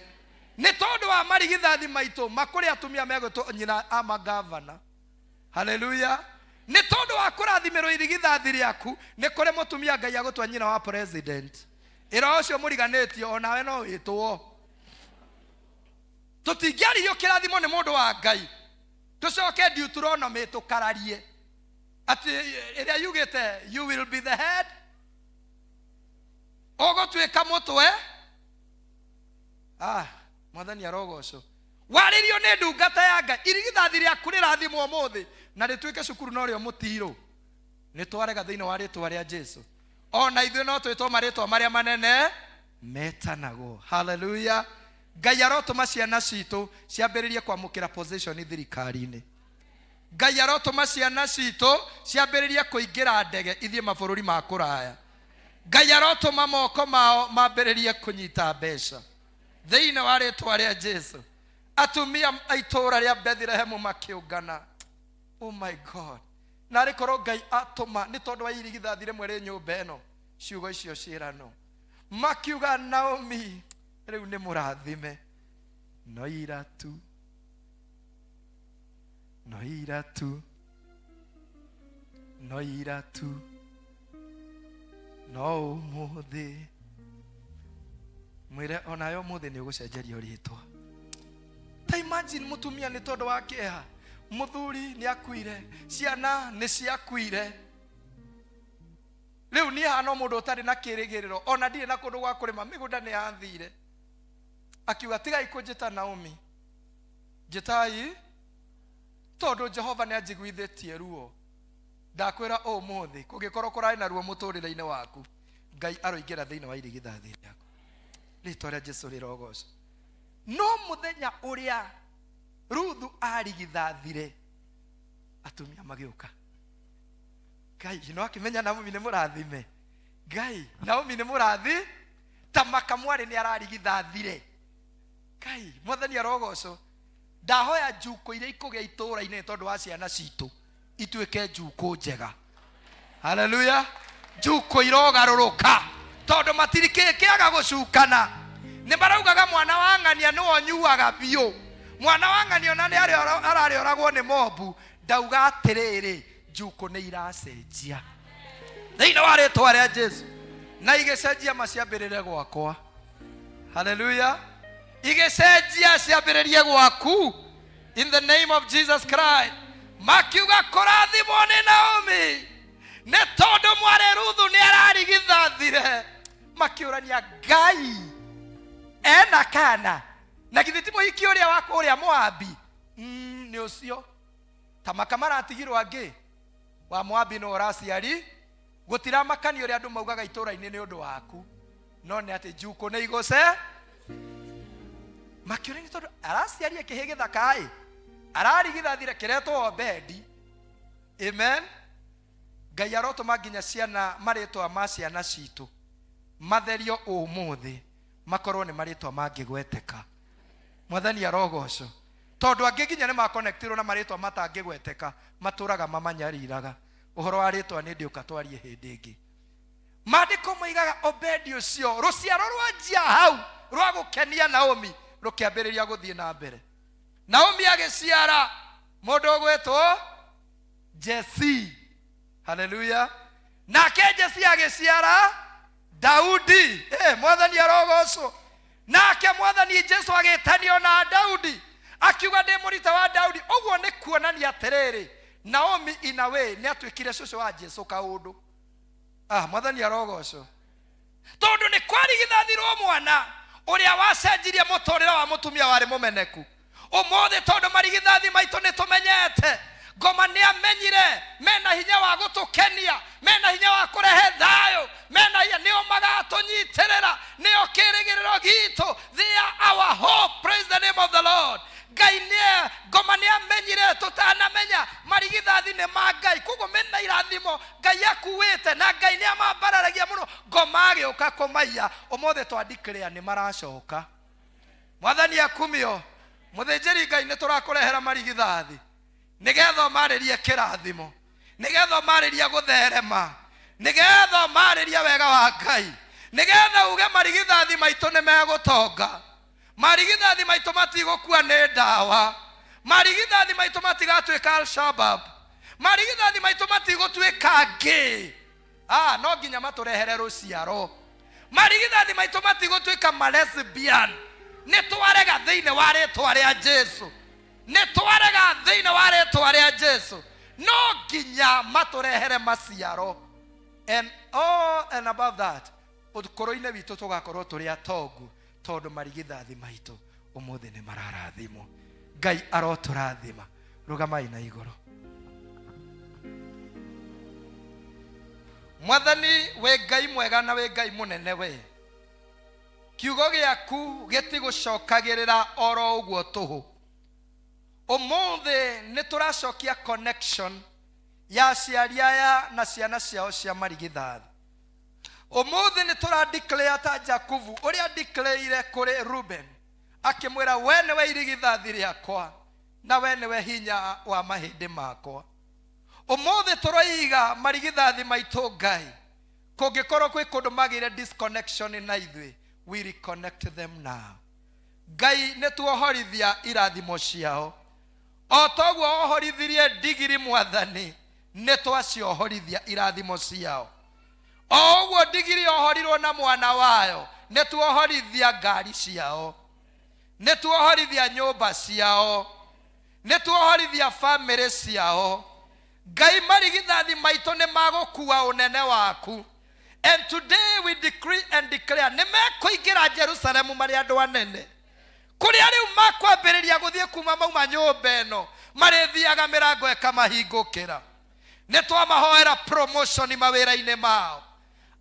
[SPEAKER 5] nĩ tondũ wa marigithathi maitũ makũrĩ atumia megwĩtwo nyina a magavana. Haleluya. Nĩ tondũ wa kũrathimĩrwo irigithathi rĩaku, nĩ kũrĩ mũtumia Ngai agũtua nyina wa president. Ĩra ũcio mũriganĩtio, onawe no wĩtwo. Tũtingĩaririo kĩrathimo nĩ mũndũ wa Ngai tũcoke Deuteronomy tũkararie atĩ ĩrĩa yugĩte you will be the head, ũgũtuĩka mũtwe. Mwathani arogocwo. Warĩrio nĩ ndungata ya Ngai, irigithathi rĩaku rĩrathimwo ũmũthĩ na rĩtuĩke cukuru norĩo mũtirũ. Nĩ twarega thĩinĩ wa rĩtwa rĩa Jesu. Ona ithuĩ no twĩtwo marĩtwa marĩa manene metanagwo. Haleluya. Ngai arotũma ciana citũ ciambĩrĩrie kwamũkĩra position thirikari-inĩ. Ngai arotũma ciana citũ ciambĩrĩrie kũingĩra ndege ithiĩ mabũrũri ma kũraya. Ngai arotũma moko mao mambĩrĩrie kũnyita mbeca thĩinĩ wa rĩtwa rĩa Jesu. Atumia a itũũra rĩa Bethlehemu makĩũngana. Oh my God. Na arĩ korwo Ngai atũma nĩ tondũ wa irigithathi rĩmwe rĩ nyũmba ĩno, ciugo icio ciĩranwo. Makiuga Naomi rĩu nĩ mũrathime, no ira tu, no ira tu, no ira tu, no ũmũthĩ. Mwĩre onawe ũmũthĩ nĩ ũgũcenjerio rĩtwa. Ta imagine mũtumia nĩ tondũ wa kĩeha, mũthuri nĩ akuire, ciana nĩ ciakuire, rĩu niĩ hana mũndũ ũtarĩ na kĩrĩgĩrĩro, ona ndirĩ na kũndũ gwa kũrĩma, mĩgũnda nĩ yathire. Akiuga tigai kũnjĩta Naomi, njĩtai tondũ Jehova nĩ anjiguithĩtie ruo. Ndakwĩra ũmũthĩ kũngĩkorwo kũrarĩ na ruo mũtũrĩre-inĩ waku, Ngai aroingĩra thĩinĩ wa irigithathi rĩaku. Rĩtwa rĩa Jesu rĩrogocwo. No mũthenya ũrĩa Ruthu arigithathire, atumia magĩũka. Ngai no akĩmenya Naomi nĩ mũrathime. Ngai, Naomi nĩ mũrathi, ta makamwarĩ nĩ ararigithathire. Ngai, Mwathani arogocwo. Ndahoya njukũ iria ikũgĩa itũũra-inĩ nĩ tondũ wa ciana citũ ituĩke njukũ njega. Haleluya. Njukũ irogarũrũka tondũ matirĩ kĩaga gũcukana. Nĩ maraugaga mwana wa ng'ania nĩwe ũnyuaga biũ. Mwana wa ng'ania ona nĩ ararĩoragwo nĩ mobu. Ndauga atĩrĩrĩ, njukũ nĩ iracenjia thĩinĩ wa rĩtwa rĩa Jesu, na igĩcenjia maciambĩrĩre gwakwa. Haleluya. Igĩcenjia ciambĩrĩrie gwaku in the name of Jesus Christ. Makiuga kũrathimwo nĩ Naomi nĩ tondũ mwarĩ Ruthu nĩ ararigithathire. Makĩũrania, Ngai ena kana na githĩ ti mũhiki ũrĩa wa kũrĩa Moabi? Nĩ ũcio ta maka maratigirwo angĩ wa Moabi no ũraciari. Gũtiramakania ũrĩa andũ maugaga itũũra-inĩ nĩ ũndũ waku, no nĩ atĩ njukũ nĩ igũce. Makĩũrania tondũ araciarie kĩhĩ gĩthaka-ĩ, ararigithathire kĩretwo Obedi. Amen. Ngai arotũma nginya ciana, marĩtwa ma ciana citũ matherio ũmũthĩ, makorwo nĩ marĩtwa mangĩgweteka. Mwathani arogocwo. Tondũ angĩ nginya nĩ makonektirwo na marĩtwa matangĩgweteka, matũraga mamanyariraga. Ũhoro wa rĩtwa nĩ ndĩũka twarie hĩndĩ ĩngĩ. Maandĩko moigaga Obedi ũcio, rũciaro rwanjia hau rwa gũkenia Naomi rũkĩambĩrĩria gũthiĩ na mbere. Naomi agĩciara mũndũ ũgwĩtwo Jesi. Haleluya. Nake Jesi agĩciara Daudi. Mwathani arogocwo. Nake Mwathani Jesu agĩtanio na Daudi, akiuga ndĩ mũrita wa Daudi. Ũguo nĩ kuonania atĩrĩrĩ, Naomi in a way nĩ atuĩkire cũcũ wa Jesu kaũndũ. Mwathani arogocwo. Tondũ nĩ kwarigithathirwo mwana ũrĩa wacenjirie mũtũrĩre wa mũtumia warĩ mũmeneku. Ũmũthĩ tondũ marigithathi maitũ nĩ tũmenyete, ngoma nĩ amenyire mena hinya wa gũtũkenia, mena hinya wa kũrehe thayũ, mena hinya, nĩo magatũnyitĩrĩra, nĩo kĩrĩgĩrĩro gitũ. They are our hope. Praise the name of the Lord. Ngai nĩ ngoma nĩ amenyire tũtanamenya marigithathi nĩ ma Ngai, koguo mena irathimo Ngai akuĩte, na Ngai nĩ amambararagia mũno. Ngoma agĩũka kũmaiya. Ũmũthĩ twa declare nĩ maracoka. Mwathani akumio. Mũthĩnjĩri Ngai, nĩ tũrakũrehera marigithathi nĩgetha ũmarĩrie kĩrathimo, nĩgetha ũmarĩrie gũtherema, nĩgetha ũmarĩrie wega wa Ngai, nĩgetha uge marigithathi maitũ nĩ megũtonga, marigithathi maitũ matigũkua nĩ ndawa, marigithathi maitũ matigatuĩka Al-Shabaab, marigithathi maitũ matigũtuĩka ngĩ. No nginya matũrehere rũciaro. Marigithathi maitũ matigũtuĩka malesbian. Nĩ twarega thĩinĩ wa rĩtwa rĩa Jesu. Nĩ twarega thĩinĩ wa rĩtwa rĩa Jesu. No nginya matũrehere maciaro. And all and above that, ũkũrũ-inĩ witũ tũgakorwo tũrĩ atongu tondũ marigithathi maitũ ũmũthĩ nĩ mararathimwo. Ngai arotũrathima. Rũgamai na igũrũ. Mwathani, wĩ Ngai mwega na wĩ Ngai mũnene we. Kiugo gĩaku gĩtigũcokagĩrĩra oro ũguo tũhũ. Ũmũthĩ nĩ tũracokia connection ya aciari aya na ciana ciao cia marigithathi. Ũmũthĩ nĩ tũra declare ta Jakubu ũrĩa declare kũrĩ Reuben, akĩmwĩra we nĩwe irigithathi rĩakwa na we nĩwe hinya wa mahĩndĩ makwa. Ũmũthĩ tũroiga marigithathi maitũ Ngai, kũngĩkorwo kwĩ kũndũ magĩire disconnection na ithuĩ, we reconnect them now. Ngai nĩ tuohorithia irathimo ciao o toguo wohorithirie ndigiri Mwathani, nĩ twaciohorithia irathimo ciao. O ũguo ndigiri yohorirwo na mwana wayo, nĩ tuohorithia ngari ciao, nĩ tuohorithia nyũmba ciao, nĩ tuohorithia famĩlĩ ciao. Ngai, marigithathi maitũ nĩ magũkua ũnene waku. And today we decree and declare nĩ mekũingĩra Jerusalemu marĩ andũ anene, kũrĩa rĩu makwambĩrĩria gũthiĩ kuma mauma nyũmba ĩno, marĩthiaga mĩrango ĩkamahingũkĩra. Nĩ twamahoera promotion mawĩra-inĩ mao.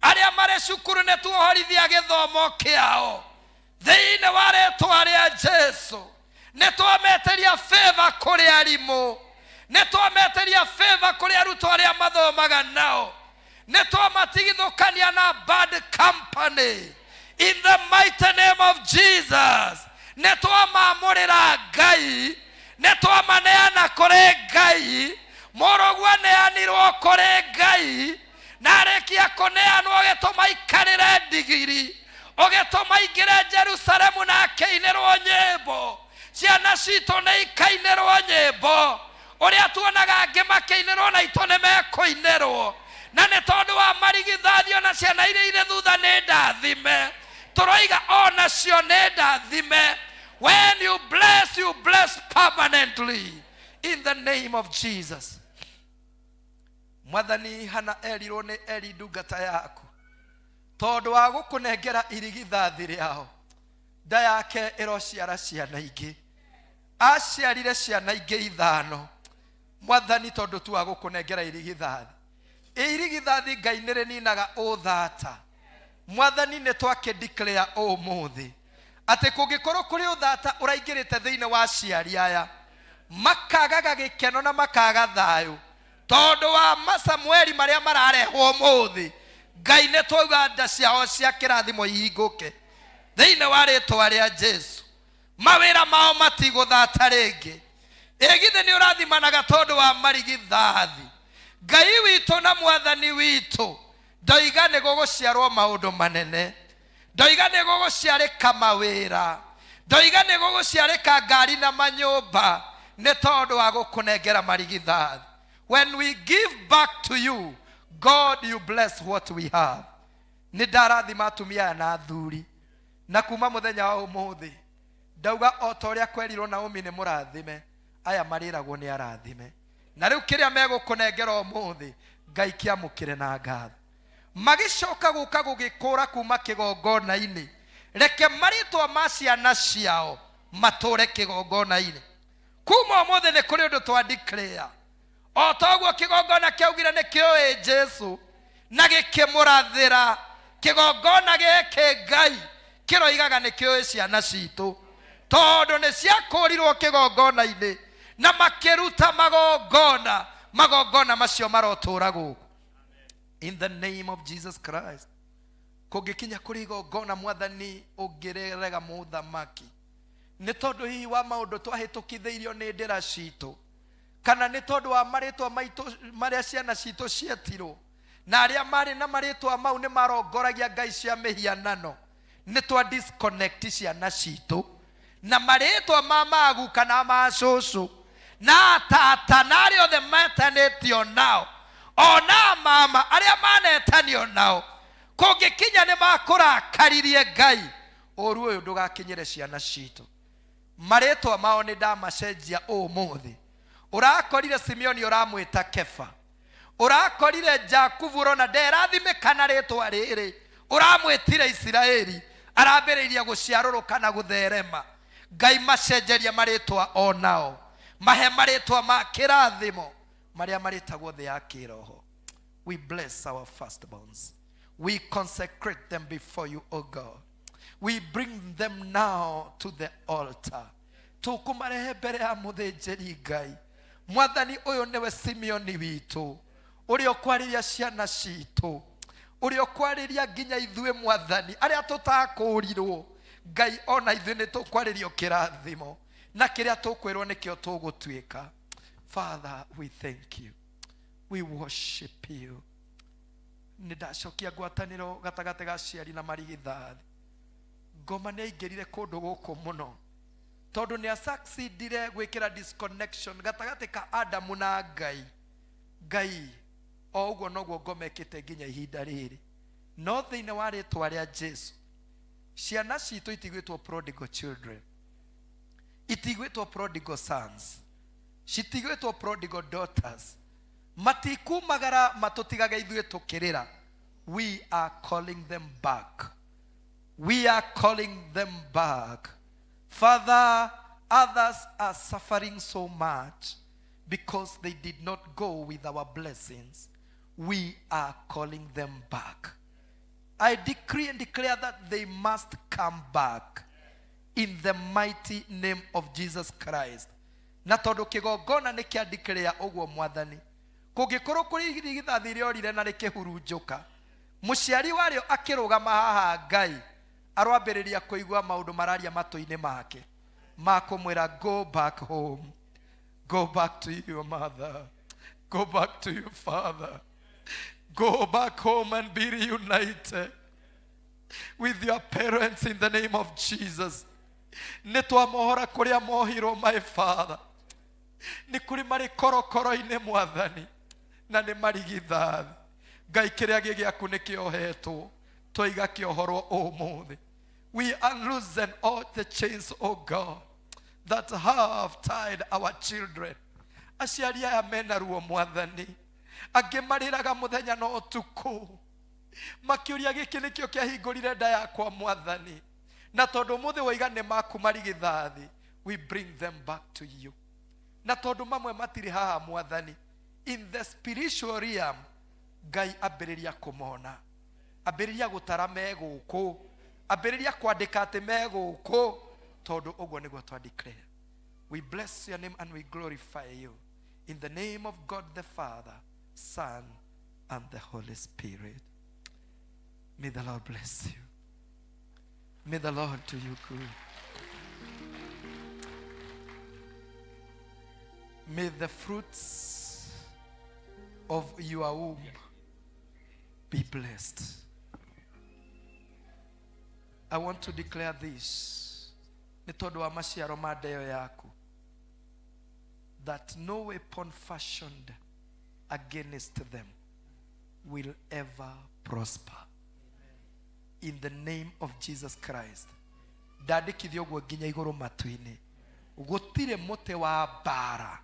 [SPEAKER 5] Arĩa marĩ cukuru nĩ tuohorithia gĩthomo kĩao. Thĩinĩ wa rĩtwa rĩa Jesu, nĩ twametĩria favor kũrĩ arimũ, nĩ twametĩria favor kũrĩ arutwo arĩa mathomaga nao, nĩ twamatigithũkania na bad company. In the mighty name of Jesus, nĩ twamamũrĩra Ngai, nĩ twamaneana kũrĩ Ngai. Mũrũguo aneanirwo kũrĩ Ngai, na arĩkia kũneanwo ũgĩtũma aikarĩre ndigiri, ũgĩtũma aingĩre Jerusalemu na akĩinĩrwo nyĩmbo. Ciana citũ nĩ ikainĩrwo nyĩmbo ũrĩa tuonaga angĩ makĩinĩrwo, na itũ nĩ mekũinĩrwo, na nĩ tondũ wa marigithathio na ciana iria irĩ thutha nĩ ndathime, tũroiga onacio nĩ ndathime. When you bless, you bless permanently, in the name of Jesus. Mwathani, Hana erirwo nĩ Eri ndungata yaku, tondũ wa gũkũnengera irigithathi rĩao, nda yake ĩrociara ciana ingĩ. Aciarire ciana ingĩ ithano, Mwathani, tondũ tu wa gũkũnengera irigithathi. Irigithathi, Ngai, nĩ rĩninaga ũthata. Mwathani, nĩ twakĩ declare ũmũthĩ atĩ kũngĩkorwo kũrĩ ũthata ũraingĩrĩte thĩinĩ wa aciari aya, makagaga gĩkeno na makaga thayũ tondũ wa masamueli marĩa mararehwo ũmũthĩ, Ngai, nĩ twauga nda ciao cia kĩrathimo ihingũke thĩinĩ wa rĩtwa rĩa Jesu. Mawĩra mao matigũthata rĩngĩ. Ĩ githĩ nĩ ũrathimanaga tondũ wa marigithathi? Ngai witũ na Mwathani witũ, ndoiga nĩ gũgũciarwo maũndũ manene, ndoiga nĩ gũgũciarĩka mawĩra, ndoiga nĩ gũgũciarĩka ngari na manyũmba, nĩ tondũ wa gũkũnengera marigithathi. When we give back to you, God, you bless what we have. Nĩ ndarathima atumia aya na athuri, na kuma mũthenya wa ũmũthĩ ndauga o ta ũrĩa kwerirwo Naomi nĩ mũrathime, aya marĩragwo nĩ arathime. Na rĩu kĩrĩa megũkũnengera ũmũthĩ, Ngai, kĩamũkĩre na ngatho. Magĩcoka gũka gũgĩkũra kuma kĩgongona-inĩ, reke marĩtwa ma ciana ciao matũre kĩgongona-inĩ. Kuma ũmũthĩ nĩ kũrĩ ũndũ twa declare, o toguo kĩgongona kĩaugire nĩ kĩũĩ Jesu na gĩkĩmũrathĩra, kĩgongona gĩkĩ, Ngai, kĩroigaga nĩ kĩũĩ ciana citũ, tondũ nĩ ciakũrirwo kĩgongona-inĩ na makĩruta magongona. Magongona macio marotũra gũkũ, in the name of Jesus Christ. Kũngĩkinya kũrĩ igongona, Mwathani, ũngĩrega mũthamaki nĩ tondũ hihi wa maũndũ twahĩtũkithĩirio nĩ ndĩra citũ, kana nĩ tondũ wa marĩtwa maitũ marĩa ciana citũ cietirwo, na arĩa marĩ na marĩtwa mau nĩ marongoragia ngai cia mĩhianano, nĩ twa disconnect ciana citũ na marĩtwa ma magu kana ma cũcũ na tata na arĩa othe metanĩtio nao, ona mama arĩa manetanio nao. Kũngĩkinya nĩ makũrakaririe Ngai, ũru ũyũ ndũgakinyĩre ciana citũ. Marĩtwa mao nĩ ndamacenjia ũmũthĩ. Ũrakorire Simeoni ũramwĩta Kefa, ũrakorire Jakubu ũrona nderathimĩka na rĩtwa rĩrĩ, ũramwĩtire Isiraeli, arambĩrĩirie gũciarũrũka na gũtherema. Ngai, macenjeria marĩtwa onao, mahe marĩtwa ma kĩrathimo marĩa marĩtagwo thĩ ya kĩroho. We bless our firstborns. We consecrate them before you, O God. We bring them now to the altar. Tũkũmarehe mbere ya mũthĩnjĩri Ngai. Mwathani, ũyũ nĩwe Simeoni witũ, ũrĩa ũkwarĩria ciana citũ, ũrĩa ũkwarĩria nginya ithuĩ, Mwathani, arĩa tũtakũrirwo. Ngai, ona ithuĩ nĩ tũkwarĩrio kĩrathimo, na kĩrĩa tũkwĩrwo nĩkĩo tũgũtuĩka. Father, we thank you, we worship you. Nĩ ndacokia ngwatanĩro gatagatĩ ga ciari na marigithathi. Ngoma nĩ aingĩrire kũndũ gũkũ mũno tondũ nĩ asucceedire gwĩkĩra disconnection gatagatĩ ka Adamu na Ngai. Ngai, o ũguo noguo ngoma ĩkĩte nginya ihinda rĩrĩ. No thĩinĩ wa rĩtwa rĩa Jesu, ciana citũ itigwĩtwo prodigal children, itigwĩtwo prodigal sons, citigwĩtwo prodigal daughters. Matikumagara matũtigage ithuĩ tũkĩrĩra. We are calling them back, we are calling them back. Father, others are suffering so much because they did not go with our blessings. We are calling them back. I decree and declare that they must come back. In the mighty name of Jesus Christ. Na tondũ kĩgongona nĩ kĩa ũguo, Mwathani, kũngĩkorwo kũrĩ irigithathi rĩorire na rĩkĩhurunjũka, mũciari warĩo akĩrũgama haha, Ngai arwambĩrĩria kũigua maũndũ mararia matũ-inĩ make makũmwĩra, "Go back home, go back to your mother, go back to your father, go back home and be reunited with your parents in the name of Jesus." Nĩ twamohora kũrĩa mohirwo. My Father, nĩ kũrĩ marĩ korokoro-inĩ, Mwathani, na nĩ marigithathi. Ngai, kĩrĩa gĩ gĩaku nĩ kĩohetwo, twaiga kĩohorwo ũmũthĩ. We unloosen all the chains, O God, that have tied our children. Aciari aya mena ruo, Mwathani, angĩ marĩraga mũthenya na ũtukũ makĩũria, "Gĩkĩ nĩkĩo kĩahingũrire nda yakwa?" Mwathani, na tondũ ũmũthĩ waiga nĩ maku marigithathi, we bring them back to you. Na tondũ mamwe matirĩ haha, Mwathani, in the spiritual realm, Ngai, ambĩrĩria kũmona, ambĩrĩria gũtara me gũkũ, ambĩrĩria kwandĩka atĩ me gũkũ, tondũ ũguo nĩguo twa declare. We bless your name and we glorify you in the name of God the Father, Son and the Holy Spirit. May the Lord bless you. May the Lord do you good. May the fruits of your womb be blessed. I want to declare this nĩ tondũ wa maciaro ma ndeyo yaku, that no weapon fashioned against them will ever prosper in the name of Jesus Christ. Ndandĩkithia ũguo nginya igũrũ matu-inĩ, gũtirĩ mũtĩ wa mbara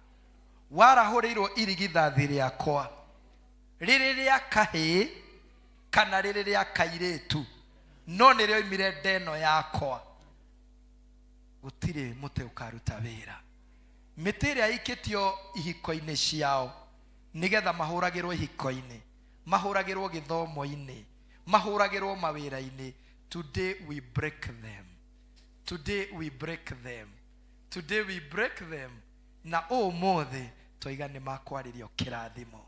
[SPEAKER 5] warahũrĩirwo irigithathi rĩakwa, rĩrĩ rĩa kahĩĩ kana rĩrĩ rĩa kairĩtu, no nĩ rĩoimire ndeno yakwa, gũtirĩ mũtĩ ũkaruta wĩra. Mĩtĩ ĩrĩa ĩikĩtio ihiko-inĩ ciao nĩgetha mahũragĩrwo ihiko-inĩ, mahũragĩrwo gĩthomo-inĩ, mahũragĩrwo mawĩra-inĩ, today we break them, today we break them, today we break them. Na ũmũthĩ twaiga nĩ makwarĩrio kĩrathimo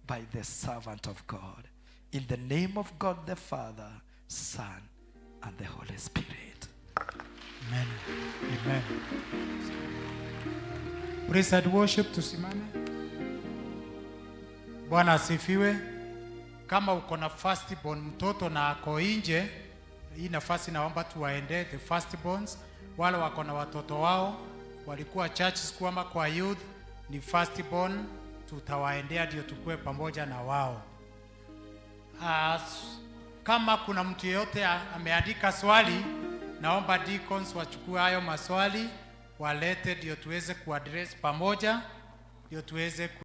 [SPEAKER 5] by the servant of God in the name of God the Father, Son and the Holy Spirit.
[SPEAKER 4] Amen. Amen. Praise and worship, tusimame. Bwana asifiwe. Kama uko na firstborn mtoto na ako nje, hii nafasi naomba tuwaende the firstborns, wale wako na watoto wao walikuwa church school ama kwa youth, ni firstborn, tutawaendea ndio tukue pamoja na wao. Kama kuna mtu yeyote ameandika swali, naomba deacons wachukue hayo maswali walete, ndio tuweze kuaddress pamoja, ndio tuweze ku